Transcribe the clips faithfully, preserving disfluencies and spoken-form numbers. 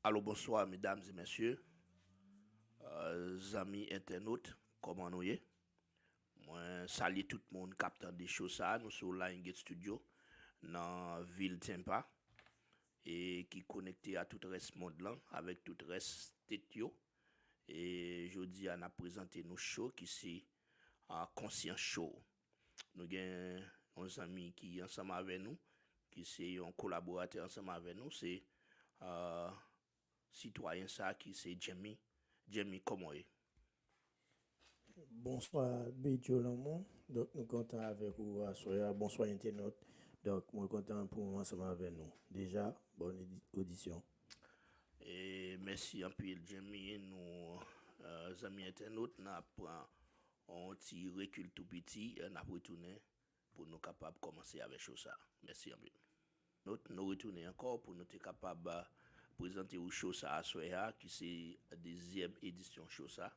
Alo, bonswa, medam e mesye, zanmi entènot, kòman nou ye? Mwen salye tout moun k ap tande show sa a. Nou sou Lion Gate Studio nan vil Tampa e ki konekte a tout rès mond lan avèk tout rès state yo. E jodi a, n ap prezante nou show ki se a, Konsyans Show. Nou gen yon zanmi ki ansanm avè nou, ki se yon kolaboratè ansanm avè nou, se a, sitwayen sa ki se Jemmy. Jemmy, kòman w ye? Bonswa Bedjo Lanmou. Donk nou kontan avèk ou aswè a. Bonswa entènot. Donk mwen kontan pou mwen ansanm avè nou. Deja, bòn odisyon. E mèsi anpil Jemmy. Nou, zanmi entènot, n ap pran yon ti rekil tou piti, n ap retounen pou nou kapab kòmanse avèk show sa. Mèsi anpil. Nou, nou retounen ankò pou nou te kapab prezante ou show sa aswè a, ki se dezyèm edisyon show sa.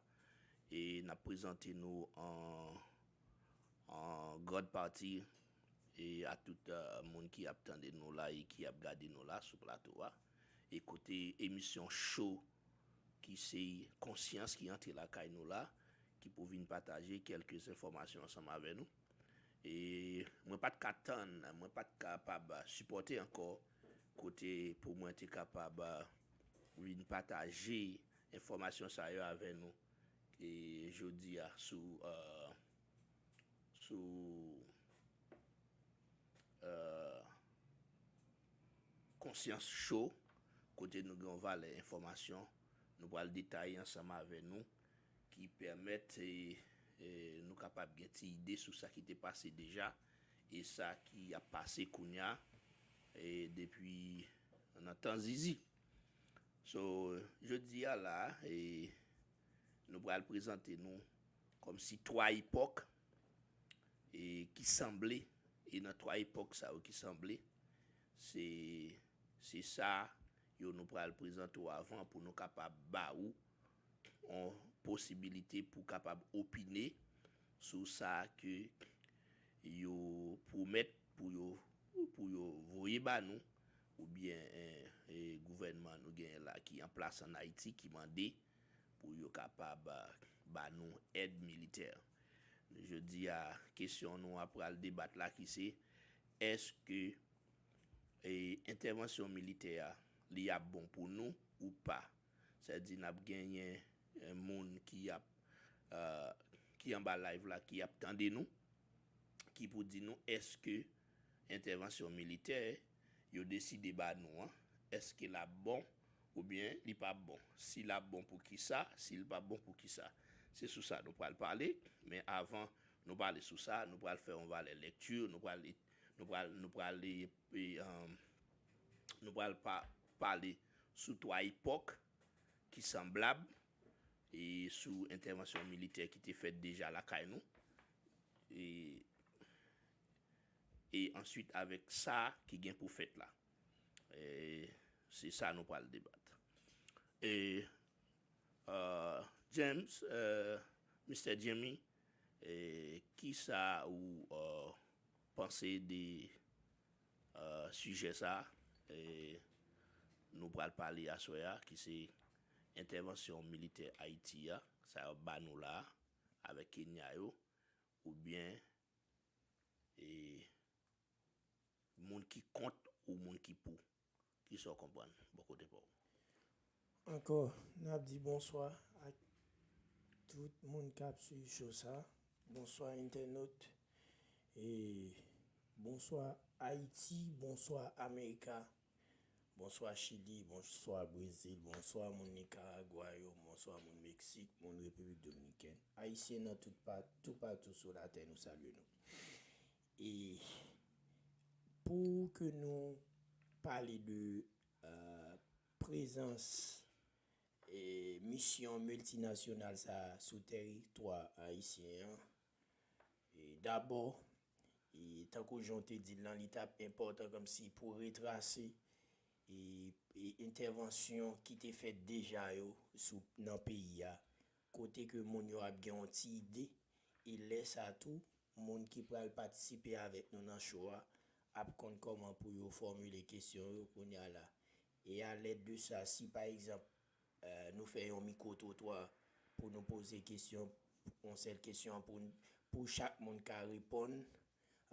E n ap prezante nou an, an grand pati e a tout moun ki ap tande nou la e ki ap gade nou la sou plato a. E kote emisyon show ki se Konsyans ki antre lakay nou la, ki pou vin pataje kèlke enfòmasyon ansanm avè nou. E mwen pa t ka tann, mwen pa t kapab sipòte ankò kote pou mwen te kapab vin pataje enfòmasyon sa yo avè nou e jodi a sou, sou Konsyans Show, kote nou gen yon valè enfòmasyon nou pral detaye ansanm avè nou ki pèmèt nou kapab gen ti ide sou sa ki te pase deja e sa ki ap pase kounye a e depi nan tan zizi. So, jodi a la, e nou pral prezante nou kòmsi twa epòk e ki sanble, e nan twa epòk sa yo ki sanble, se, se sa yo nou pral prezante w avan pou nou kapab ba ou yon posibilite pou kapab opine sou sa ke yo pwomèt pou yo, pou yo voye ba nou, oubyen gouvènman nou genyen la ki an plas ann Ayiti ki mande pou yo kapab ba nou èd militè. Jodi a, kesyon nou a pral debat la ki se, èske entèvansyon militè a, li ap bon pou nou ou pa? Sètadi n ap genyen moun ki ap, ki anba live la, ki ap tande nou, ki pou di nou èske entèvansyon militè yo deside ba nou an, èske l ap bon oubyen li p ap bon? Si l ap bon, poukisa? Si l p ap bon, poukisa? Se sou sa nou pral pale, men avan nou pale sou sa, nou pral fè yon valè lekti, nou pral, nou pral, nou pral, nou pral pa, pale sou twa epòk ki sanblab e sou entèvansyon militè ki te fèt deja lakay nou. E e answit avèk sa ki gen pou fèt la. E se sa nou pral debat. E James, Mister Jimmy, e kisa ou panse de sijè sa a nou pral pale aswè a, ki se entèvansyon militè Ayiti a, sa yo ba nou la a, avèk Kenya yo, oubyen e moun ki kont ou moun ki pou? Kisa w konprann bò kote pa w? Ankò, n ap di bonswa ak tout moun k ap swiv show sa. Bonswa entènot. E bonswa Ayiti, bonswa Amerika, bonswa Chili, bonswa Brezil, bonswa moun Nikaragwa yo, bonswa moun Meksik, moun Repiblik Dominikèn, Ayisyen nan tout pa, toupatou sou latè, nou salye nou. E pou ke nou pale de prezans e misyon miltinasyonal sa a sou teritwa ayisyen an, e dabò, e tankou jan w te di l lan, li t ap enpòtan kòmsi pou retrase e, e entèvansyon ki te fèt deja yo sou, nan peyi a, kote ke moun yo ap gen yon ti ide, e lè sa tou, moun ki pral patisipe avèk nou nan show a ap konn kòman pou yo fòmile kesyon yo kounye a la. E alèd de sa, si pa egzanp, eh, nou fè yon mikwo twotwa pou nou poze kesyon, yon sèl kesyon pou, pou chak moun ka reponn,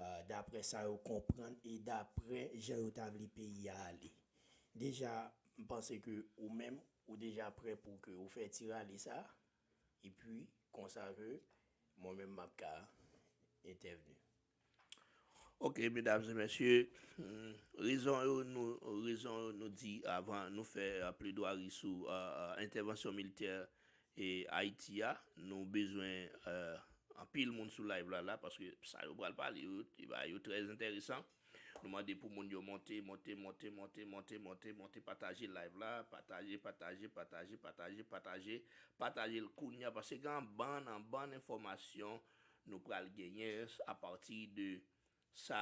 eh, daprè sa yo konprann e daprè jan yo ta vle peyi a ale. Deja, m panse ke ou menm, ou deja prè pou ke ou fè ti rale sa, epi konsa ke mwen menm m ap ka entèvni. Ok, medam e mesye, hmm, rezon yo nou, rezon yo nou di avan nou fè, eh, pledwari sou, eh, eh, entèvansyon militè e Ayiti a, nou bezwen, eh, anpil moun sou live la, la, paske sa yo pral pale, yo, yo, yo trè enteresan. Nou mande pou moun yo monte, monte, monte, monte, monte, monte, monte, pataje live la, pataje, pataje, pataje, pataje, pataje, pataje l kounye a, paske gen yon bann, yon bann enfòmasyon nou pral genyen apati de sa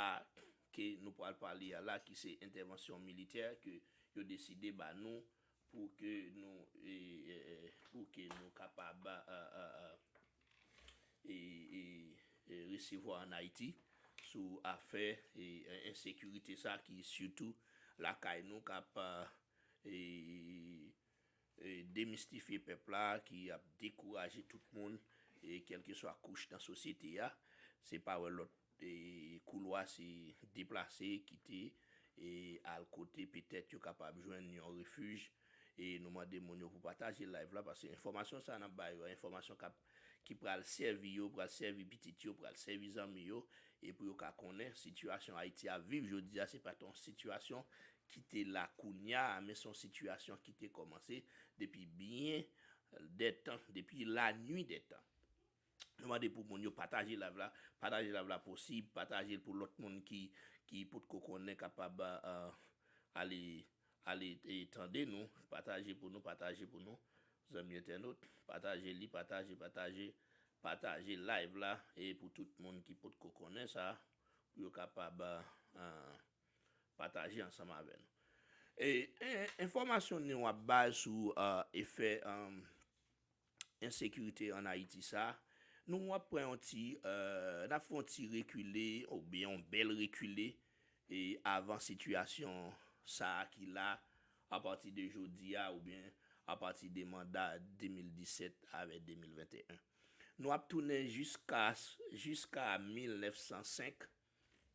ke nou pral pale a la, ki se entèvansyon militè ke yo deside ba nou pou ke nou, e, e, e, pou ke nou kapab, a, a, a, e, e, e, resevwa ann Ayiti sou afè, e, ensekirite sa ki sitou lakay nou k ap, a, e, e, demistifye pèp la, ki ap dekouraje tout moun, e, kèlkeswa kouch nan sosyete a. Se pa wè lòt, e, koulwa, se deplase, kite, e, al kote petèt yo kapab jwenn yon refij. E nou mande moun yo pou pataje live la, paske enfòmasyon sa n ap ba yo, enfòmasyon k ap, ki pral sèvi yo, pral sèvi pitit yo, pral sèvi zanmi yo, e pou yo ka konnen sitiyasyon Ayiti ap viv jodi a, se pa t yon sitiyasyon ki te la kounye a, men se yon sitiyasyon ki te kòmanse depi byen dè tan, depi lannuit dè tan. Nou mande pou moun yo pataje live la, pataje live la posib, pataje l pou lòt moun ki, ki potko konnen kapab, a, ale, ale, e, tande nou, pataje pou nou, pataje pou nou, zanmi entènot, pataje li, pataje, pataje, pataje live la, e pou tout moun ki potko konnen sa, pou yo kapab, a, pataje ansanm avè nou. E, e, enfòmasyon nou ap bay sou, a, efè, a, ensekirite ann Ayiti sa, nou ap pran yon ti, e, n ap fè yon ti rekile, oubyen yon bèl rekile, e, avan sitiyasyon sa a ki la, apati de jodi a, oubyen apati de manda de mil disèt avè de mil venteyen. Nou ap tounen jiska, jiska mil nèf san senk,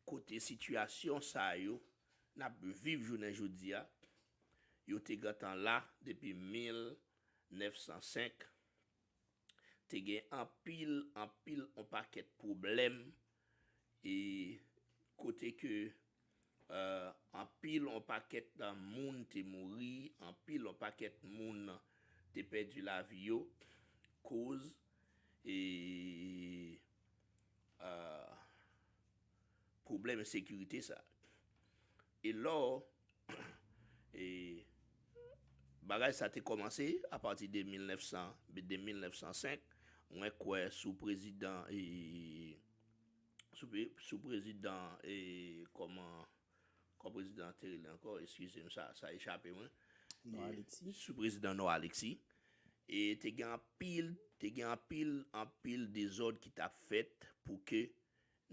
kote sitiyasyon sa yo n ap viv jounen jodi a, yo te gentan la depi mil nèf san senk. Te gen anpil, anpil, yon pakèt pwoblèm, e kote ke, e, anpil, yon pakèt moun te mouri, anpil, yon pakèt moun te pèdi lavi yo, koz, e, e, pwoblèm ensekirite sa. E lò, e, bagay sa te kòmanse apati de mil nèf san, de mil nèf san senk, mwen kwè sou prezidan, e, sou pre-, sou prezidan, e, kòman, kòman prezidan an te rele ankò, eskize m, sa, sa echape mwen. Nò Alexis. Sou prezidan Nò Alexis. E te gen anpil, te gen anpil, anpil dezòd ki t ap fèt pou ke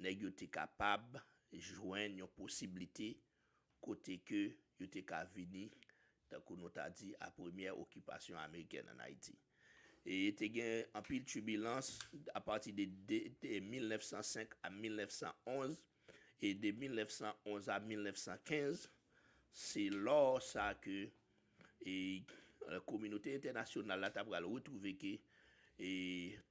nèg yo te kapab jwenn yon posiblite kote ke yo te ka vini, tankou nou ta di, a premyè okipasyon amerikèn ann Ayiti. E te gen anpil tibilans apati de, de, de mil nèf san senk a mil nèf san onz, e de mil nèf san onz a mil nèf san kenz, se lò sa ke, e, e, kominote entènasyonal la ta pral retwouve ke, e,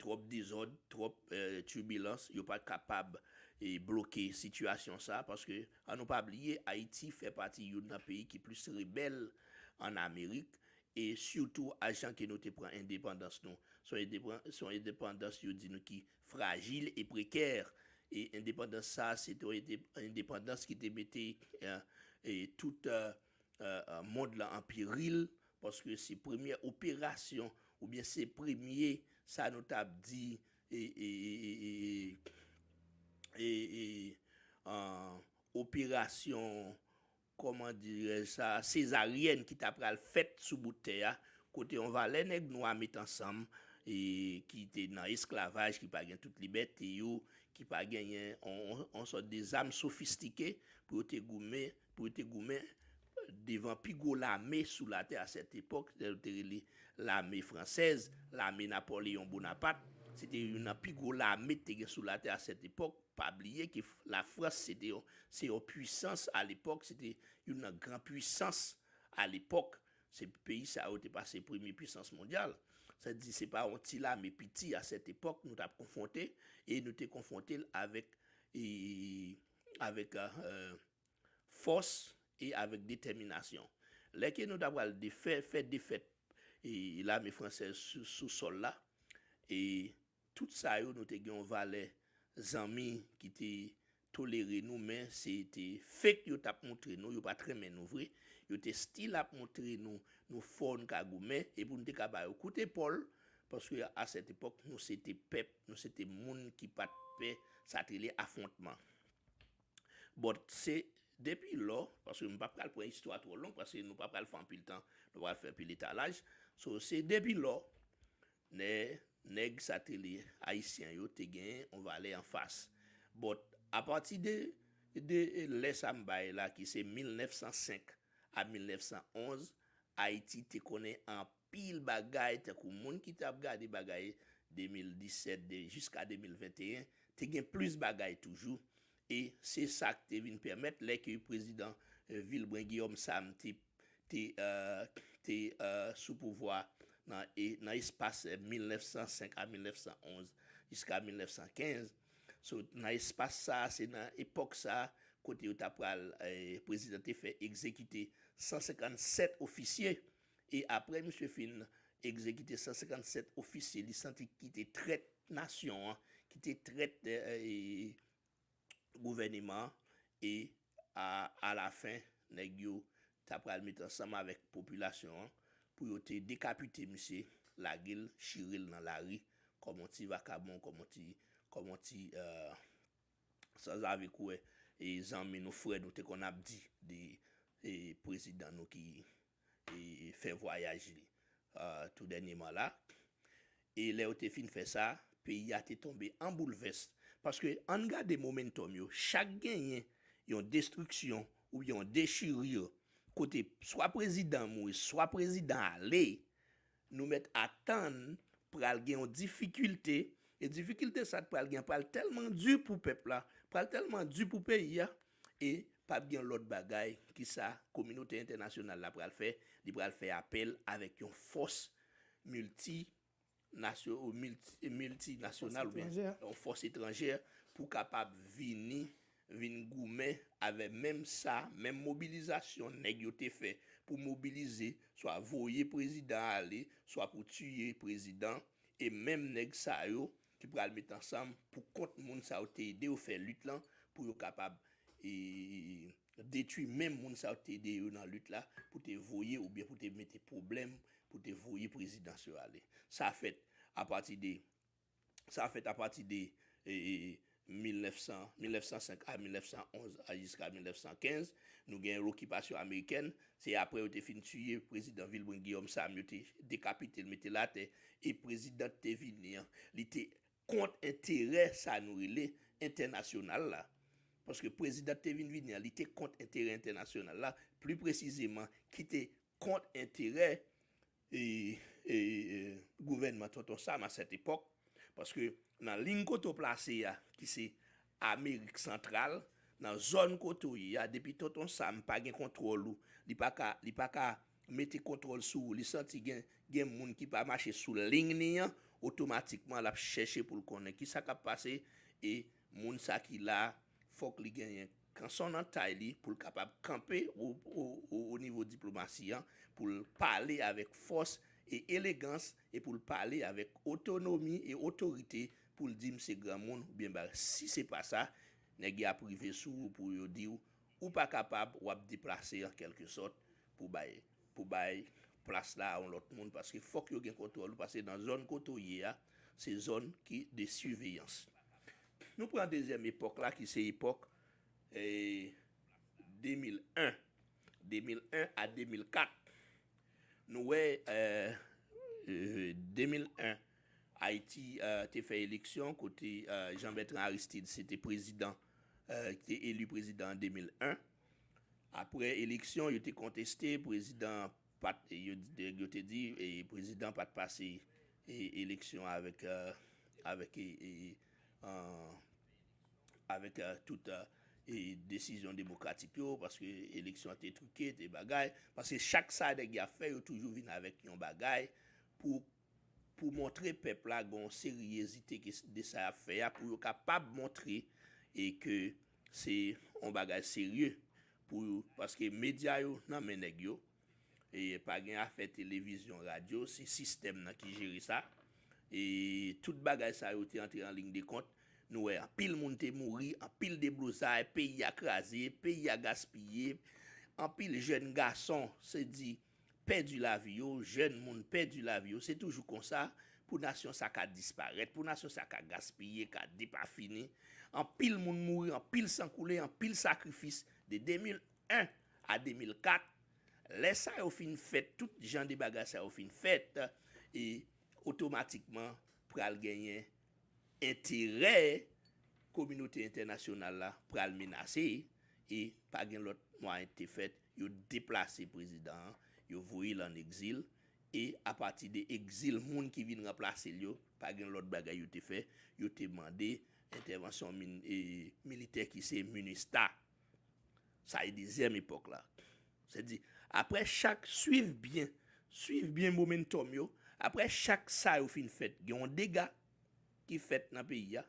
twòp dezòd, twòp, e, tibilans, yo pa t kapab, e, bloke sitiyasyon sa, paske, an nou pa bliye, Ayiti fè pati youn nan peyi ki plis rebèl ann Amerik, e sitou a jan ke nou te pran endepandans nou. Se yon endepan-, se yon endepandans, yo di nou, ki frajil e prekè. E endepandans sa, se te yon ende-, endepandans ki te mete, e, e tout, e, e, e, mond lan an peril, paske se premyè operasyon, oubyen se premye, sa nou t ap di, e, e, e, e, e, e, e, e, operasyon, kòman dirèj sa, sezaryèn ki ta pral fèt sou bout tè a, kote yon valè nèg nwa met ansanm, e ki te nan esklavaj, ki pa gen tout libète yo, ki pa genyen on, on, on sòt de zam sofistike pou yo te goumen, pou yo te goumen, devan pi gwo lame sou latè a sèt epòk, yo te rele lame fransèz, lame Napoleon Bonaparte. Se te youn nan pi gwo lame ki te gen sou latè a sèt epòk. Pa bliye ke Lafrans se te yon, se yon pwisans a lepòk, se te youn nan gran pwisans a lepòk. Se peyi sa yo te pase premye pwisans mondyal. Sa di se pa yon ti lame piti a sèt epòk nou t ap konfwonte, e nou te konfwonte l avèk, e, avèk, euh, fòs e avèk detèminasyon. Lè ke nou ta pral defè, fè defèt e lame fransèz sou, sou sòl la, e tout sa yo nou te gen yon valè zanmi ki te tolere nou, men se te fake yo t ap montre nou, yo pa t renmen nou vre. Yo te still ap montre nou, nou fò, nou ka goumen, e pou nou te ka ba yo kout epòl, paske a sèt epòk, nou se te pèp, nou se te moun ki pa t pè sa t rele afwontman. But se depi lò, paske m pa pral pran istwa twò long, paske nou pa pral fè anpil tan, nou pral fè anpil etalaj. So, se depi lò, nè, nèg sa te rele ayisyen yo te gen yon valè anfas. But apati de, de lè sa m bay la, ki se mil nèf san senk a mil nèf san onz, Ayiti te konnen anpil bagay, tankou moun ki t ap gade bagay de mil disèt de, jiska de mil venteyen, te gen plis bagay toujou. E se sa k te vin pèmèt lè ke prezidan, eh, Vilbrun Guillaume Sam te, te, eh, te, eh, sou pouvwa nan, e, nan espas, eh, mil nèf san senk a mil nèf san onz jiska mil nèf san kenz. So, nan espas sa, se nan epòk sa, kote yo ta pral, eh, prezidan te fè egzekite san senkannsèt ofisye. E apre misye fin egzekite san senkannsèt ofisye, li santi ki te trèt nasyon an, ki te trèt, eh, eh, gouvèneman an, e a, alafen, nèg yo ta pral met ansanm avèk popilasyon an pou yo te dekapite misye, lage l, chire l nan lari, kòm yon ti vakabon, kòm yon ti, kòm yon ti, eh, sanzave kouwè, e zanmi nou, frè nou te konn ap di de, e prezidan nou ki, e fè vwayaj li, eh, tou dènyèman la. E lè yo te fin fè sa, peyi a te tonbe an boulvès. Paske ann gade momentum yo, chak genyen yon destriksyon oubyen yon dechirure, kote swa prezidan mouri, swa prezidan ale, nou mèt atann pral gen yon difikilte, e difikilte sa t pral gen pral tèlman di pou pèp la, pral tèlman di pou peyi a, e p ap gen lòt bagay ki sa kominote entènasyonal la pral fè, li pral fè apèl avèk yon fòs milti nasyo-, milti-, miltinasyonal oubyen yon fòs etranjè pou kapab vini, vin goumen avè menm sa, menm mobilizasyon nèg yo te fè pou mobilize, swa voye prezidan ale, swa pou tiye prezidan, e menm nèg sa yo ki pral met ansanm pou kont moun sa yo te ede yo fè lit lan, pou yo kapab, e, detwi menm moun sa yo te ede yo nan lit la, pou te voye oubyen pou te mete pwoblèm, pou te voye prezidan sa yo ale. Sa fèt apati de, sa fèt apati de, e, e, mil nèf san, mil nèf san senk a mil nèf san onz a jiska mil nèf san kenz, nou gen lokipasyon amerikèn, se apre yo te fin tiye prezidan Vilbrun Guillaume Sam, yo te dekapite l, mete l atè, e prezidan te vini an, li te kont enterè sa nou rele entènasyonal la. Paske prezidan te vin vini an, li te kont enterè entènasyonal la, pli presizeman, ki te kont enterè, e, e, e, gouvènman Tonton Sam a sèt epòk. Paske nan liy kote w plase a, ki se Amerik Santral, nan zòn kote w ye a, depi Tonton Sam pa gen kontwòl ou, li pa ka, li pa ka mete kontwòl sou ou, li santi gen, gen moun ki pa mache sou liy li an, otomatikman l ap chèche pou l konnen ki sa k ap pase, e moun sa ki la, fòk li genyen kanson nan tay li pou l kapab kanpe o, o, o, o nivo diplomasi an, pou l pale avèk fòs e elegans, e pou l pale avèk otonomi e otorite, pou l di m se granmoun oubyen bagay. Si se pa sa, nèg yo ap rive sou ou pou yo di w, ou pa kapab, w ap deplase an kèlke sòt pou bay, pou bay plas la a yon lòt moun, paske fòk yo gen kontwòl ou, paske nan zòn kote w ye a, se zòn ki de siveyans. Nou pran dezyèm epòk la, ki se epòk, e, de mil en, de mil en a de mil kat. Nou wè, e, e, de mil en, Ayiti, e, te fè eleksyon kote, e, Jean Bertrand Aristide se te prezidan, e, ki te eli prezidan an de mil en. Apre eleksyon, yo te konteste, prezidan pa t, yo, yo te di, e, prezidan pa t pase, e, eleksyon avèk, e, avèk, e, e, e, avèk, e, tout, e, e, desizyon demokratik yo, paske eleksyon an te twike, te bagay. Paske chak sa nèg y ap fè, yo toujou vin avèk yon bagay pou, pou montre pèp la gen yon seryezite ke, de sa y ap fè a, pou yo kapab montre e ke se yon bagay serye pou yo, paske medya yo nan men nèg yo, e pa gen afè televizyon, radyo, se sistèm nan ki jere sa. E tout bagay sa yo te antre an liy de kont. Nou wè anpil moun te mouri, anpil deblozay, peyi a kraze, peyi a gaspiye, anpil jèn gason, se di, pèdi lavi yo, jèn moun pèdi lavi yo. Se toujou konsa pou nasyon sa ka disparèt, pou nasyon sa ka gaspiye, ka depafini. Anpil moun mouri, anpil san koule, anpil sakrifis. De de mil en a de mil kat, lè sa yo fin fèt, tout jan de bagay sa yo fin fèt, e otomatikman pral genyen enterè kominote entènasyonal la pral menase, e pa gen lòt mwayen te fèt, yo deplase prezidan an, yo voye l ann egzil, e apati de egzil moun ki vin ranplase l yo, pa gen lòt bagay yo te fè, yo te mande entèvansyon min-, e, militè ki se minista. Sa e dezyèm epòk la. Se di, apre chak, swiv byen, swiv byen momentum yo, apre chak sa yo fin fèt, gen yon dega ki fèt nan peyi a,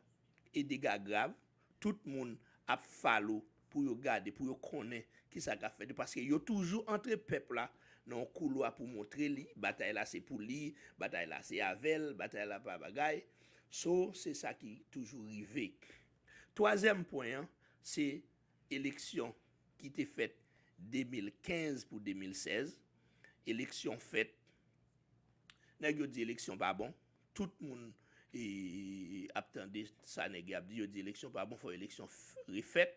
e dega grav, tout moun ap follow pou yo gade, pou yo konnen kisa k ap fèt yo, paske yo toujou antre pèp la nan yon koulwa pou montre li, batay la se pou li, batay la se avè l, batay la pa bagay. So, se sa ki toujou rive. Twazyèm pwen an, se eleksyon ki te fèt de mil kenz pou de mil sèz. Eleksyon fèt. Nèg yo di eleksyon pa bon. Tout moun, e, ap tande sa nèg yo ap di. Yo di eleksyon pa bon, fò eleksyon f-, refèt.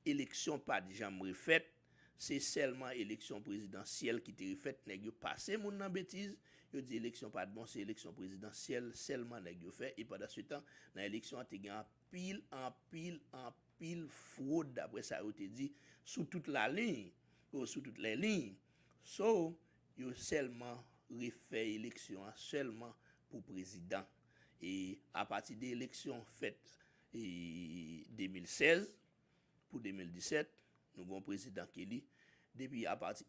Eleksyon pa t janm refèt. Se sèlman eleksyon prezidansyèl ki te refèt. Nèg yo pase moun nan betiz. Yo di eleksyon pa t bon, se eleksyon prezidansyèl sèlman nèg yo fè. E pandan se tan, nan eleksyon an, te gen anpil, anpil, anpil fwod, daprè sa yo te di, sou tout laliy, ou sou tout lè liy. So, yo sèlman refè eleksyon an sèlman pou prezidan. E apati de eleksyon fèt, e, de mil sèz pou de mil disèt, nou gen yon prezidan ki eli. Depi apati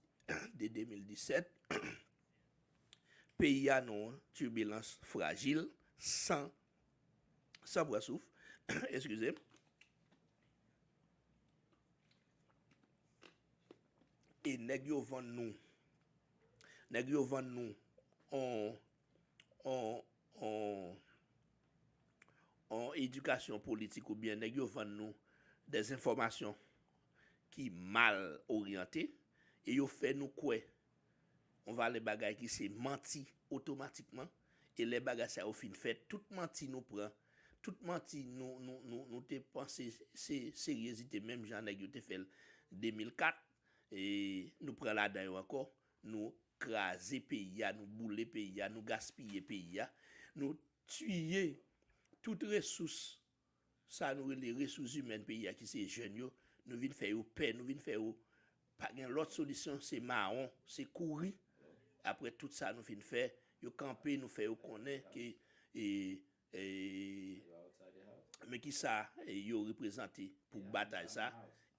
de de mil disèt, peyi a nan yon tibilans frajil, san, san pran souf, eskize m. E nèg yo vann nou, nèg yo vann nou on, on, on, on edikasyon politik, oubyen nèg yo vann nou dèzenfòmasyon ki mal oryante, e yo fè nou kwè yon valè bagay ki se manti otomatikman. E lè bagay sa yo fin fèt, tout manti nou pran, tout manti nou, nou, nou, nou te panse se seryezite, menm jan nèg yo te fè l de mil kat, e nou pran ladan yo ankò, nou kraze peyi a, nou boule peyi a, nou gaspiye peyi a, nou tiye tout resous sa nou rele resous imèn peyi a, ki se jèn yo, nou vin fè yo pè, nou vin fè yo pa gen lòt solisyon, se mawon, se kouri. Apre tout sa nou fin fè, yo kanpe, nou fè yo konnen ke, e, e, men ki sa, e, yo reprezante pou batay sa,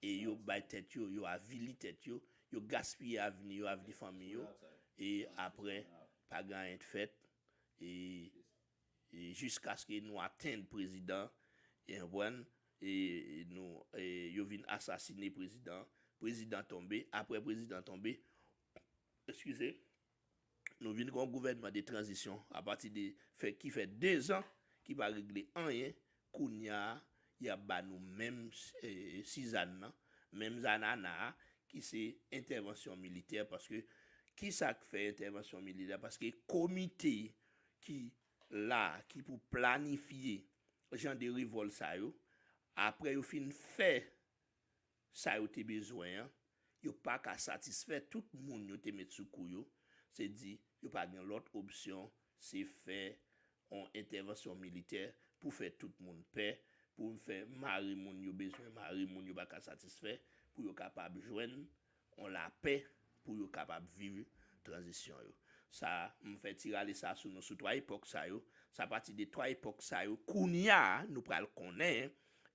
e yo bay tèt yo, yo avili tèt yo, yo gaspiye avni yo, avni fanmi yo, e apre, pa gen anyen k fèt, e e jiskaske nou atenn prezidan, e konprann, e nou, e yo vin asasine prezidan, prezidan tonbe, apre prezidan tonbe, eskize, nou vin gen yon gouvènman de tranzisyon apati de fè, ki fè dezan, ki pa regle anyen, kounye a, y ap ba nou menm, e, sizàn nan, menm zanana a, ki se entèvansyon militè, paske ki sa k fè entèvansyon militè? Paske komite ki la, ki pou planifye jan de revòl sa yo, apre yo fin fè sa yo te bezwen an, yo pa ka satisfè tout moun yo te met sou kou yo, se di yo pa gen lòt opsyon, se fè yon entèvansyon militè pou fè tout moun pè, pou fè mare moun yo bezwen mare, moun yo pa ka satisfè, pou yo kapab jwenn yon lapè pou yo kapab viv tranzisyon yo. Sa, m fè ti rale sa sou nou sou twa epòk sa yo. Sa pati de twa epòk sa yo, kounye a, nou pral konnen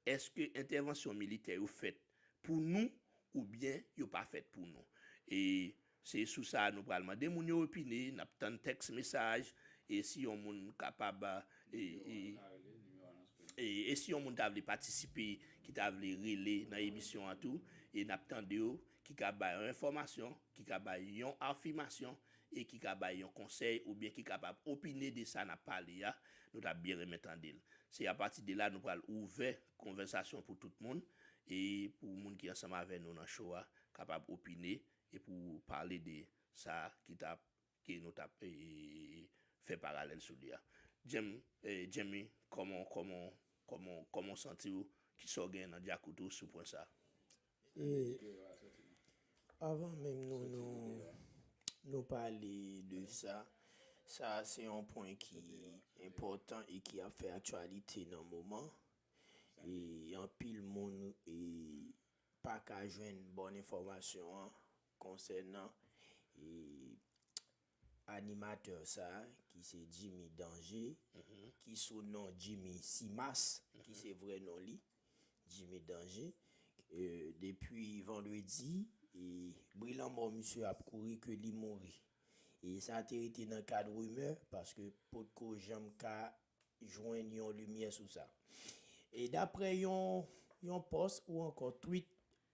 èske entèvansyon militè yo fèt pou nou oubyen yo pa fèt pou nou. E se sou sa nou pral mande moun yo opine, n ap tann tèks mesaj, e si yon moun kapab, e, e, e, e si yon moun ta vle patisipe, ki ta vle rele nan emisyon an tou, e n ap tande yo, ki ka bay yon enfòmasyon, ki ka bay yon afimasyon, e ki ka bay yon konsèy, oubyen ki kapab opine de sa n ap pale a, nou t ap byen renmen tande l. Se apati de la nou pral ouvè konvèsasyon pou tout moun, e pou moun ki ansanm avè nou nan show a, kapab opine, e pou pale de sa ki t ap, ke nou t ap, e, fè paralèl sou li a. Jam-, e, Jamie, kòman, kòman, kòman, kòman w santi w? Kisa w gen nan djakout ou sou pwen sa? E, avan menm nou, nou, nou pale de sa, sa se yon pwen ki enpòtan e ki ap fè aktyalite nan moman. E anpil moun, e, pa ka jwenn bòn enfòmasyon an konsènan, e, animatè sa, ki se Jimmy Danger, ki sou non Jimmy Simas, ki se vrè non li, Jimmy Danger. E, depi vandredi, e, bri lanmò misye ap kouri ke li mouri. E sa te rete nan kad rimè, paske potko janm ka jwenn yon limyè sou sa. E daprè yon, yon pòs ou ankò tweet,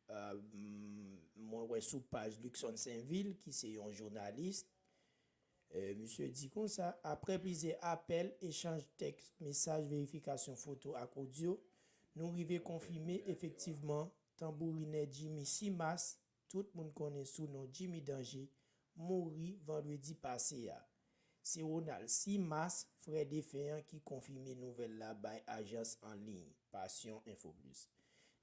e, m, mwen wè sou paj Luckson Sainvil, ki se yon jounalis, e, misye di konsa, apre plizyè apèl, echanj tèks, mesaj, verifikasyon foto ak odyo, nou rive konfime efektivman tanbourinè Jimmy Simas, tout moun konnen sou non Jimmy Danger, mouri vandredi pase a. Se Ronald Simas, frè defen an, ki konfime nouvèl la bay ajans an liy Passion Info Plus.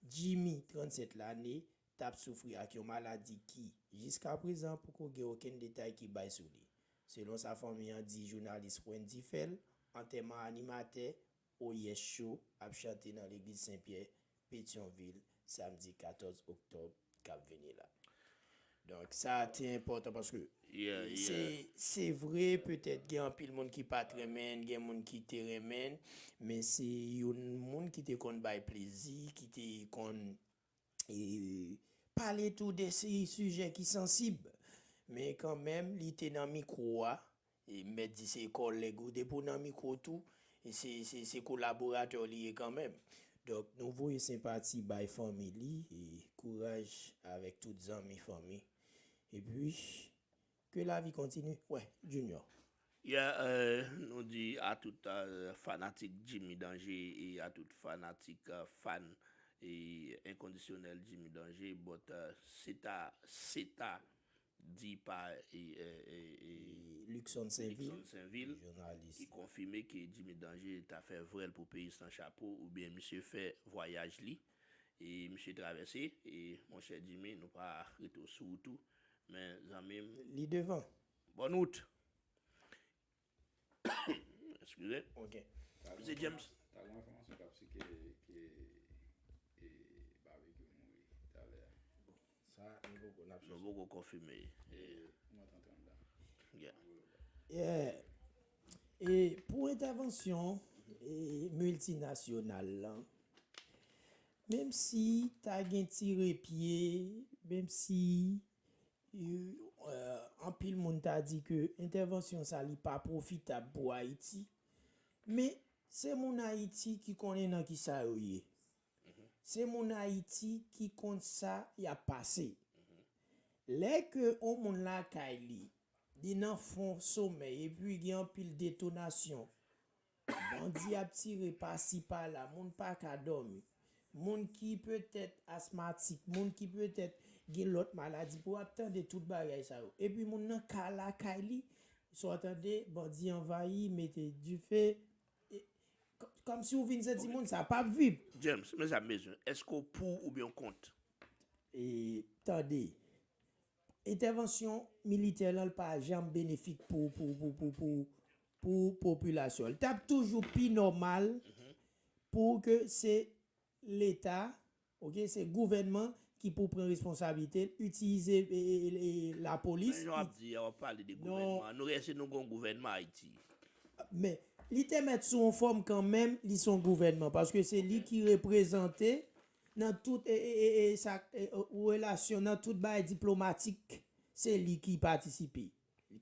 Jimmy, trannsèt lane, t ap soufri ak yon maladi ki, jiskaprezan, poko gen okenn detay ki bay sou li. Selon sa fanmi an di jounalis Wendy Fèl, antèman animatè Oyè Cho ap chante nan legliz Sen Pyè, Petyonvil, samdi katòz oktòb k ap vini la. Donk, sa te enpòtan paske Yeah, se, yeah. se vre, petèt gen anpil moun ki pa t renmen l, gen moun ki te renmen l, men se yon moun ki te konn bay plezi, ki te konn, e, pale tou de si-, sijè ki sansib. Men kanmenm, li te nan mikwo a, e m mèt di se kòlèg ou, depi w nan mikwo tou, e se, se, se kolaboratè w li ye kanmenm. Donk, nou voye senpati bay fanmi li, e kouraj avèk tout zanmi, fanmi. Epi, que la vie continue. Wè, Junior. Yeah, euh, nou di a tout, euh, fanatik Jimmy Danger e a tout fanatik, euh, fan e enkondisyonèl Jimmy Danger, but, euh, se ta, se ta di pa, e, e, e, e, Luckson Sainvil, Luckson Sainvil, jounalis, ki konfime ke Jimmy Danger ta fè vwèl pou peyi san chapo, oubyen misye fè vwayaj li, e misye travèse, e monchè Jimmy, nou pa rete sou wout ou, men zanmi m, li devan. Bòn wout. Eskize. Ok. Msye James. Ta gen enfòmasyon k ap sike ke, e, Barbecue mouri talè a. Sa, nou poko, n ap chèche. Nou poko konfime. E, mwen t antre anndan. Yeah. Yeah. E pou entèvansyon, e, miltinasyonal lan, menm si ta gen tire pye, menm si e, anpil moun ta di ke entèvansyon sa li pa pwofitab pou Ayiti. Men, se moun Ayiti ki konnen nan ki sa yo ye. Se moun Ayiti ki konn sa y ap pase. Lè ke yon moun lakay li, li nan fon somèy, epi gen anpil detonasyon, bandi ap tire pasi pala, moun pa ka dòmi. Moun ki petèt asmatik, moun ki petèt gen lòt maladi, pou ap tande tout bagay sa yo. Epi moun nan ka lakay li, sa w tande, bandi anvayi, mete dife, e, kò-, kòmsi w vin santi moun sa p ap viv. James, men sa m bezwen. Èske w pou oubyen w kont? E, tande, entèvansyon militè lan, l pa janm benefik pou, pou, pou, pou, pou, pou popilasyon. L t ap toujou pi nòmal pou ke se Leta, ok, se gouvènman ki pou pran responsablite l, itilize e, e, e, e, lapolis. Men jan w ap di a, w ap pale de gouvènman. Nou, èske nou gen yon gouvènman Ayiti? Men, li te mèt sou yon fòm kanmenm, li se yon gouvènman, paske se li ki reprezante nan tout e, e, e, e, sa, e, e, relasyon, nan tout bagay diplomatik, se li ki patisipe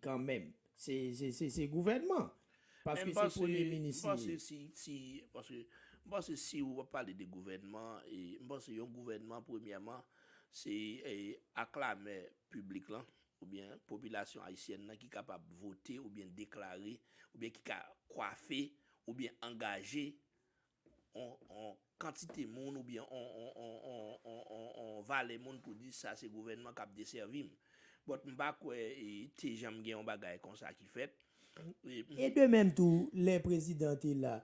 kanmenm. Se, se, se, se gouvènman. Paske se premye minis li ye. Si, si, paske m panse si w ap pale de gouvènman, e, m panse yon gouvènman, premyèman, se, e, aklamè piblik lan, oubyen popilasyon ayisyèn nan ki kapab vote, oubyen deklare, oubyen ki ka kwafe, oubyen angaje on, on kantite moun oubyen on, on, on, on, on, on valè moun pou di sa se gouvènman k ap desèvi m. But m pa kwè e, te janm gen yon bagay konsa ki fèt. E, e de menm tou, lè prezidan te la,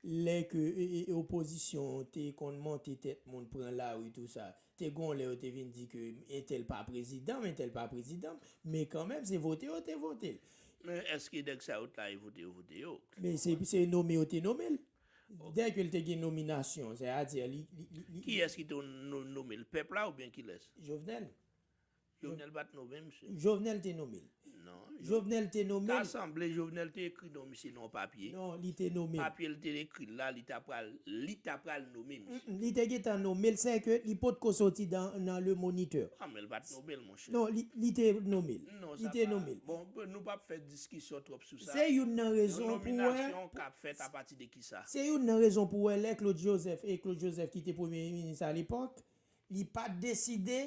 lè ke e, e, opozisyon te konn monte tèt moun pran lari tou sa, te gon lè yo te vin di ke entèl pa prezidan m, entèl pa prezidan m, men kanmenm se vote yo te vote l. Men èske nèg sa yo t la e vote yo vote yo? Men se, se nome yo te nome l. Dèke l te gen nominasyon, sètadi li, li, li, li... Kiyès ki te no-, nome l? Pèp la oubyen kilès? Jovenel. Jovenel pa t nome misye. Jovenel te nome l. Non. Jovenel te nome l. Ta sanble Jovenel te ekri non misye nan yon papye. Non, li te nome l. Papye l te ekri la, li ta pral, li ta pral nome misye. Mm, mm, li te gentan nome l, sèke li potko soti nan, nan Le Moniteur. Ah, men l pa t nome l, monchè. Non, li, li te nome l. Non, li te nome l. Bon, nou p ap fè diskisyon twòp sou sa. Se youn nan rezon pou wè. Yon nominasyon k ap fèt apati de kisa? Se youn nan rezon pou wè lè Claude Joseph, e Claude Joseph ki te premye minis alepòk, li pa t deside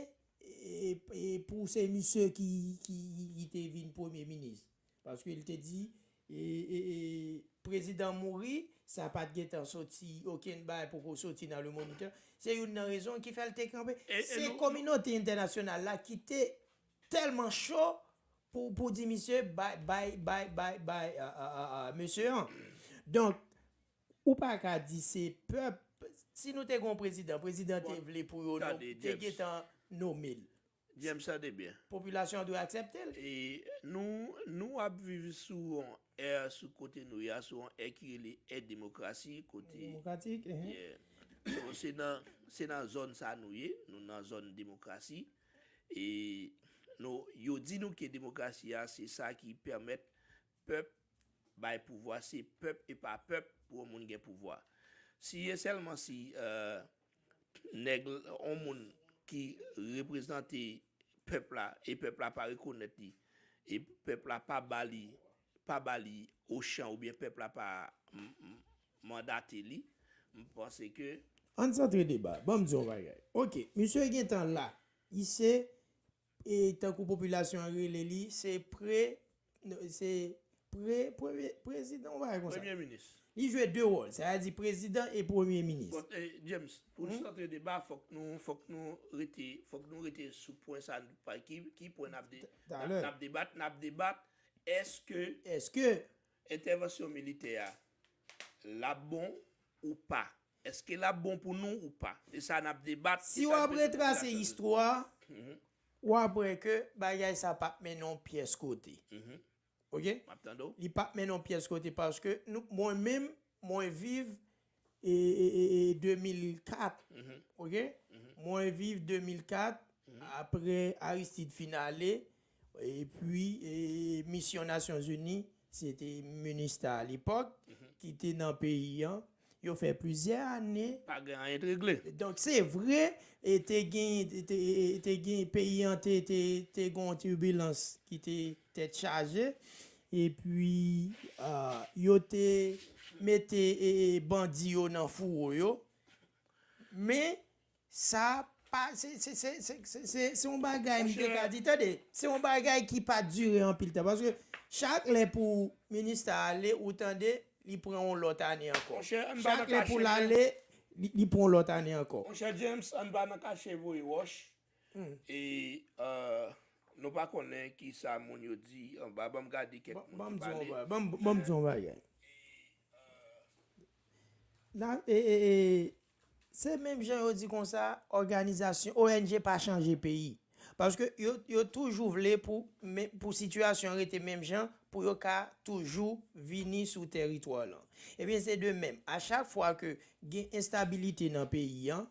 e, e pou se misye ki, ki, ki te vin premye minis. Paske li te di, e, e, e, prezidan mouri, sa pa t gentan soti, okenn bagay poko soti nan Le Moniteur. Se youn nan rezon ki fè l te kanpe. Se kominote entènasyonal la ki te tèlman cho pou, pou di misye bay, bay, bay, bay, bay, a, a, a, a, mesye an. Donk, ou pa ka di se pèp, si nou te gen yon prezidan, prezidan te vle pou yo te gentan nome l. James, tande byen. Popilasyon an dwe aksepte l. E nou, nou ap viv sou yon è, sou kote nou ye a, sou yon è ki rele è demokrasi, kote... Demokratik, ehe. Yeah. So, se nan, se nan zòn sa nou ye, nou nan zòn demokrasi. E nou, yo di nou ke demokrasi a, se sa ki pèmèt pèp bay pouvwa, se pèp e pa pèp pou yon moun gen pouvwa. Si e sèlman si, eh, nèg, yon moun ki reprezante pèp la, e pèp la pa rekonèt li, e pèp la pa ba li, pa ba li ochan oubyen pèp la pa m-, m-, mandate li, m panse ke... Ann santre deba. Ban m di yon bagay. Oke, misye gentan la. Li se, e tankou popilasyon an rele li, se pre-, se pre-, premye, prezidan, yon bagay konsa. Premye minis. Li jwe de wòl, sètadi prezidan e premye minis. Bon, eh, James, pou n santre deba, fòk nou, fòk nou rete, fòk nou rete sou pwen sa, pa ki, ki pwen n ap de-, n ap, n ap debat, n ap debat, èske, èske entèvansyon militè a, l ap bon ou pa? Èske l ap bon pou nou ou pa? Se sa n ap debat, se sa n ap debat. Si w ap retrase istwa, w ap wè ke bagay sa p ap mennen yon pyès kote. Oke? M ap tande w. Li p ap mennen yon pyès kote paske nou, mwen menm, mwen viv e, e, e, e, de mil kat, oke? Mwen viv de mil kat, apre Aristide fin ale, epi, e, misyon Nasyonzini, se te Minista alepòk, ki te nan peyi an. Yo fè plizyè ane. Pa gen anyen t regle. Donk, se vre, e te gen, te, e, e, te gen, peyi an te, te, te gen yon tibilans ki te tèt chaje. Epi, ah, yo te mete, e, e, bandi yo nan fouwo yo. Men, sa pa, se, se, se yon bagay, m te ka di, tande, se yon bagay ki pa dire anpil tan. Paske chak lè pou minista ale, ou tande, li pran yon lòt ane ankò. Monchè, ann pa nan kache vre. Chak lè pou l ale, li, li pran yon lòt ane ankò. Monchè James, ann pa nan kache voye wòch. E, eh, nou pa konnen ki sa moun yo di anba. Ban m gade kèk moun ki pale. Ban m, ban m di yon bagay. Nan, e, e, e, se menm jan yo di konsa, òganizasyon, O N G pa chanje peyi. Paske yo, yo toujou vle pou, men, pou sitiyasyon an rete menm jan, pou yo ka toujou vini sou tèritwa lan. Ebyen, se de menm. A chak fwa ke gen enstabilite nan peyi an,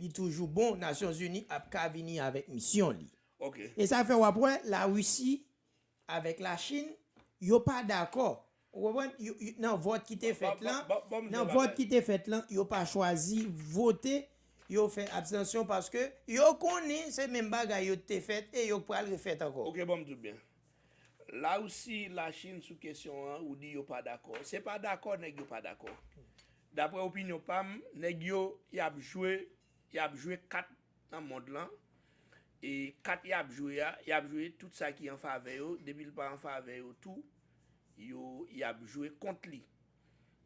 li toujou bon, Nasyonzini ap ka vini avèk misyon li. Ok. E sa fè w ap wè Larisi avèk Lachin, yo pa dakò. Ou konprann? Yo- yo- Nan vòt ki te fèt lan, Ba- ba- ba m di nan yon vòt bagay. Ki te fèt lan, yo pa chwazi vote, yo fè abstansyon paske yo konnen se menm bagay yo te fèt e yo pral refèt ankò. Ok, bon, m di w byen. Larisi, Lachin sou kesyon an, ou di yo pa dakò. Se pa dakò, nèg yo pa dakò. Daprè opinyon pa m, nèg yo, y ap jwe, y ap jwe kat nan mond lan. E kat y ap jwe a, y ap jwe tout sa ki an favè yo. Depi l pa an favè yo tou, yo, y ap jwe kont li.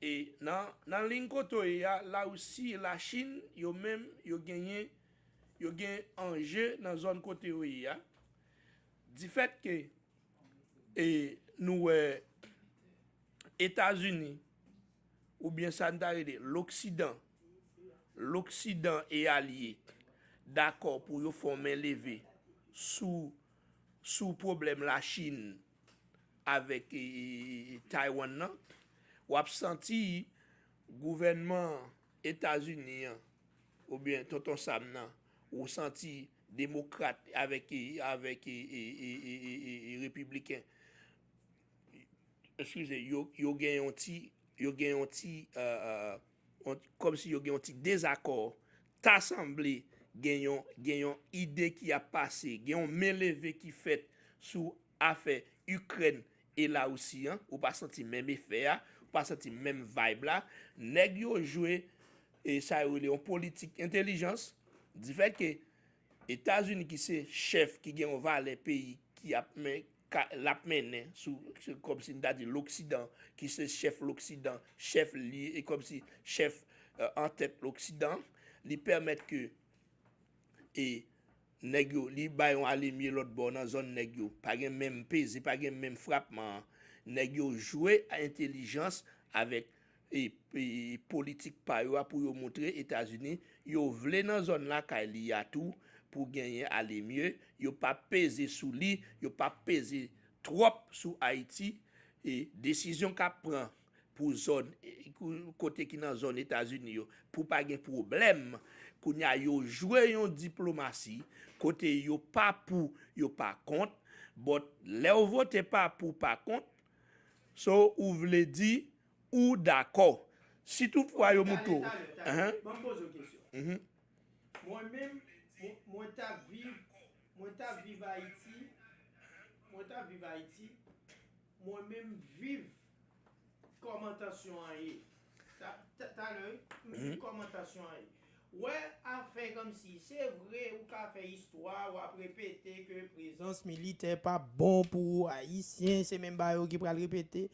E nan, nan liy kote yo ye a, Larisi, Lachin, yo menm, yo genyen, yo gen anje nan zòn kote yo ye a. Difèt ke e nou wè Etazini, oubyen sa n ta rele Loksidan, Loksidan e alye, dakò pou yo fè yon men leve sou, sou pwoblèm Lachin avèk e, e, e, Taiwan nan, w ap santi gouvènman Etazini an, oubyen Tonton Sam nan, ou santi demokrat avèk, avèk e, e, e, e, e, e, e repibliken, eskize, yo, yo gen yon ti, yo gen yon ti, euh, euh, yon- kòmsi yo gen yon ti dezakò, ta sanble gen yon, gen yon ide ki ap pase, gen yon men leve ki fèt sou afè Ikrèn e Larisi an, ou pa santi menm efè a, ou pa santi menm vibe la. Nèg yo jwe e sa yo rele yon politik entèlijans, difèt ke Etazini ki se chèf ki gen yon valè peyi ki ap men, ka, l ap mennen sou, sou kòmsi n ta di Loksidan, ki se chèf Loksidan, chèf li, e kòmsi chèf euh, antèt Loksidan, li pèmèt ke e nèg yo, li bay yon alemye lòt bò nan zòn nèg yo. Pa gen menm peze, pa gen menm frapman. Nèg yo jwe a entèlijans avèk e, e, politik pa yo a pou yo montre Etazini yo vle nan zòn lakay li a tou pou genyen alemye. Yo p ap peze sou li, yo p ap peze twòp sou Ayiti. E desizyon k ap pran pou zòn, e, kou- kote ki nan zòn Etazini yo, pou pa gen pwoblèm. Kounye a, yo jwe yon diplomasi kote yo pa pou, yo pa kont, but lè w vote pa pou, pa kont, so ou vle di ou dakò. Si toutfwa yo moutre w. Talè, talè, talè. Ban m poze w kesyon. Mwen menm, mwen, mwen t ap viv, mwen t ap viv Ayiti, mwen t ap viv Ayiti, mwen menm viv kòman tansyon an ye. Ta- ta- Talè, m viv kòman tansyon an ye. Wè afè kòmsi, se vre ou ka fè istwa, w ap repete ke prezans militè pa bon pou Ayisyen, se menm bagay yo ki pral repete.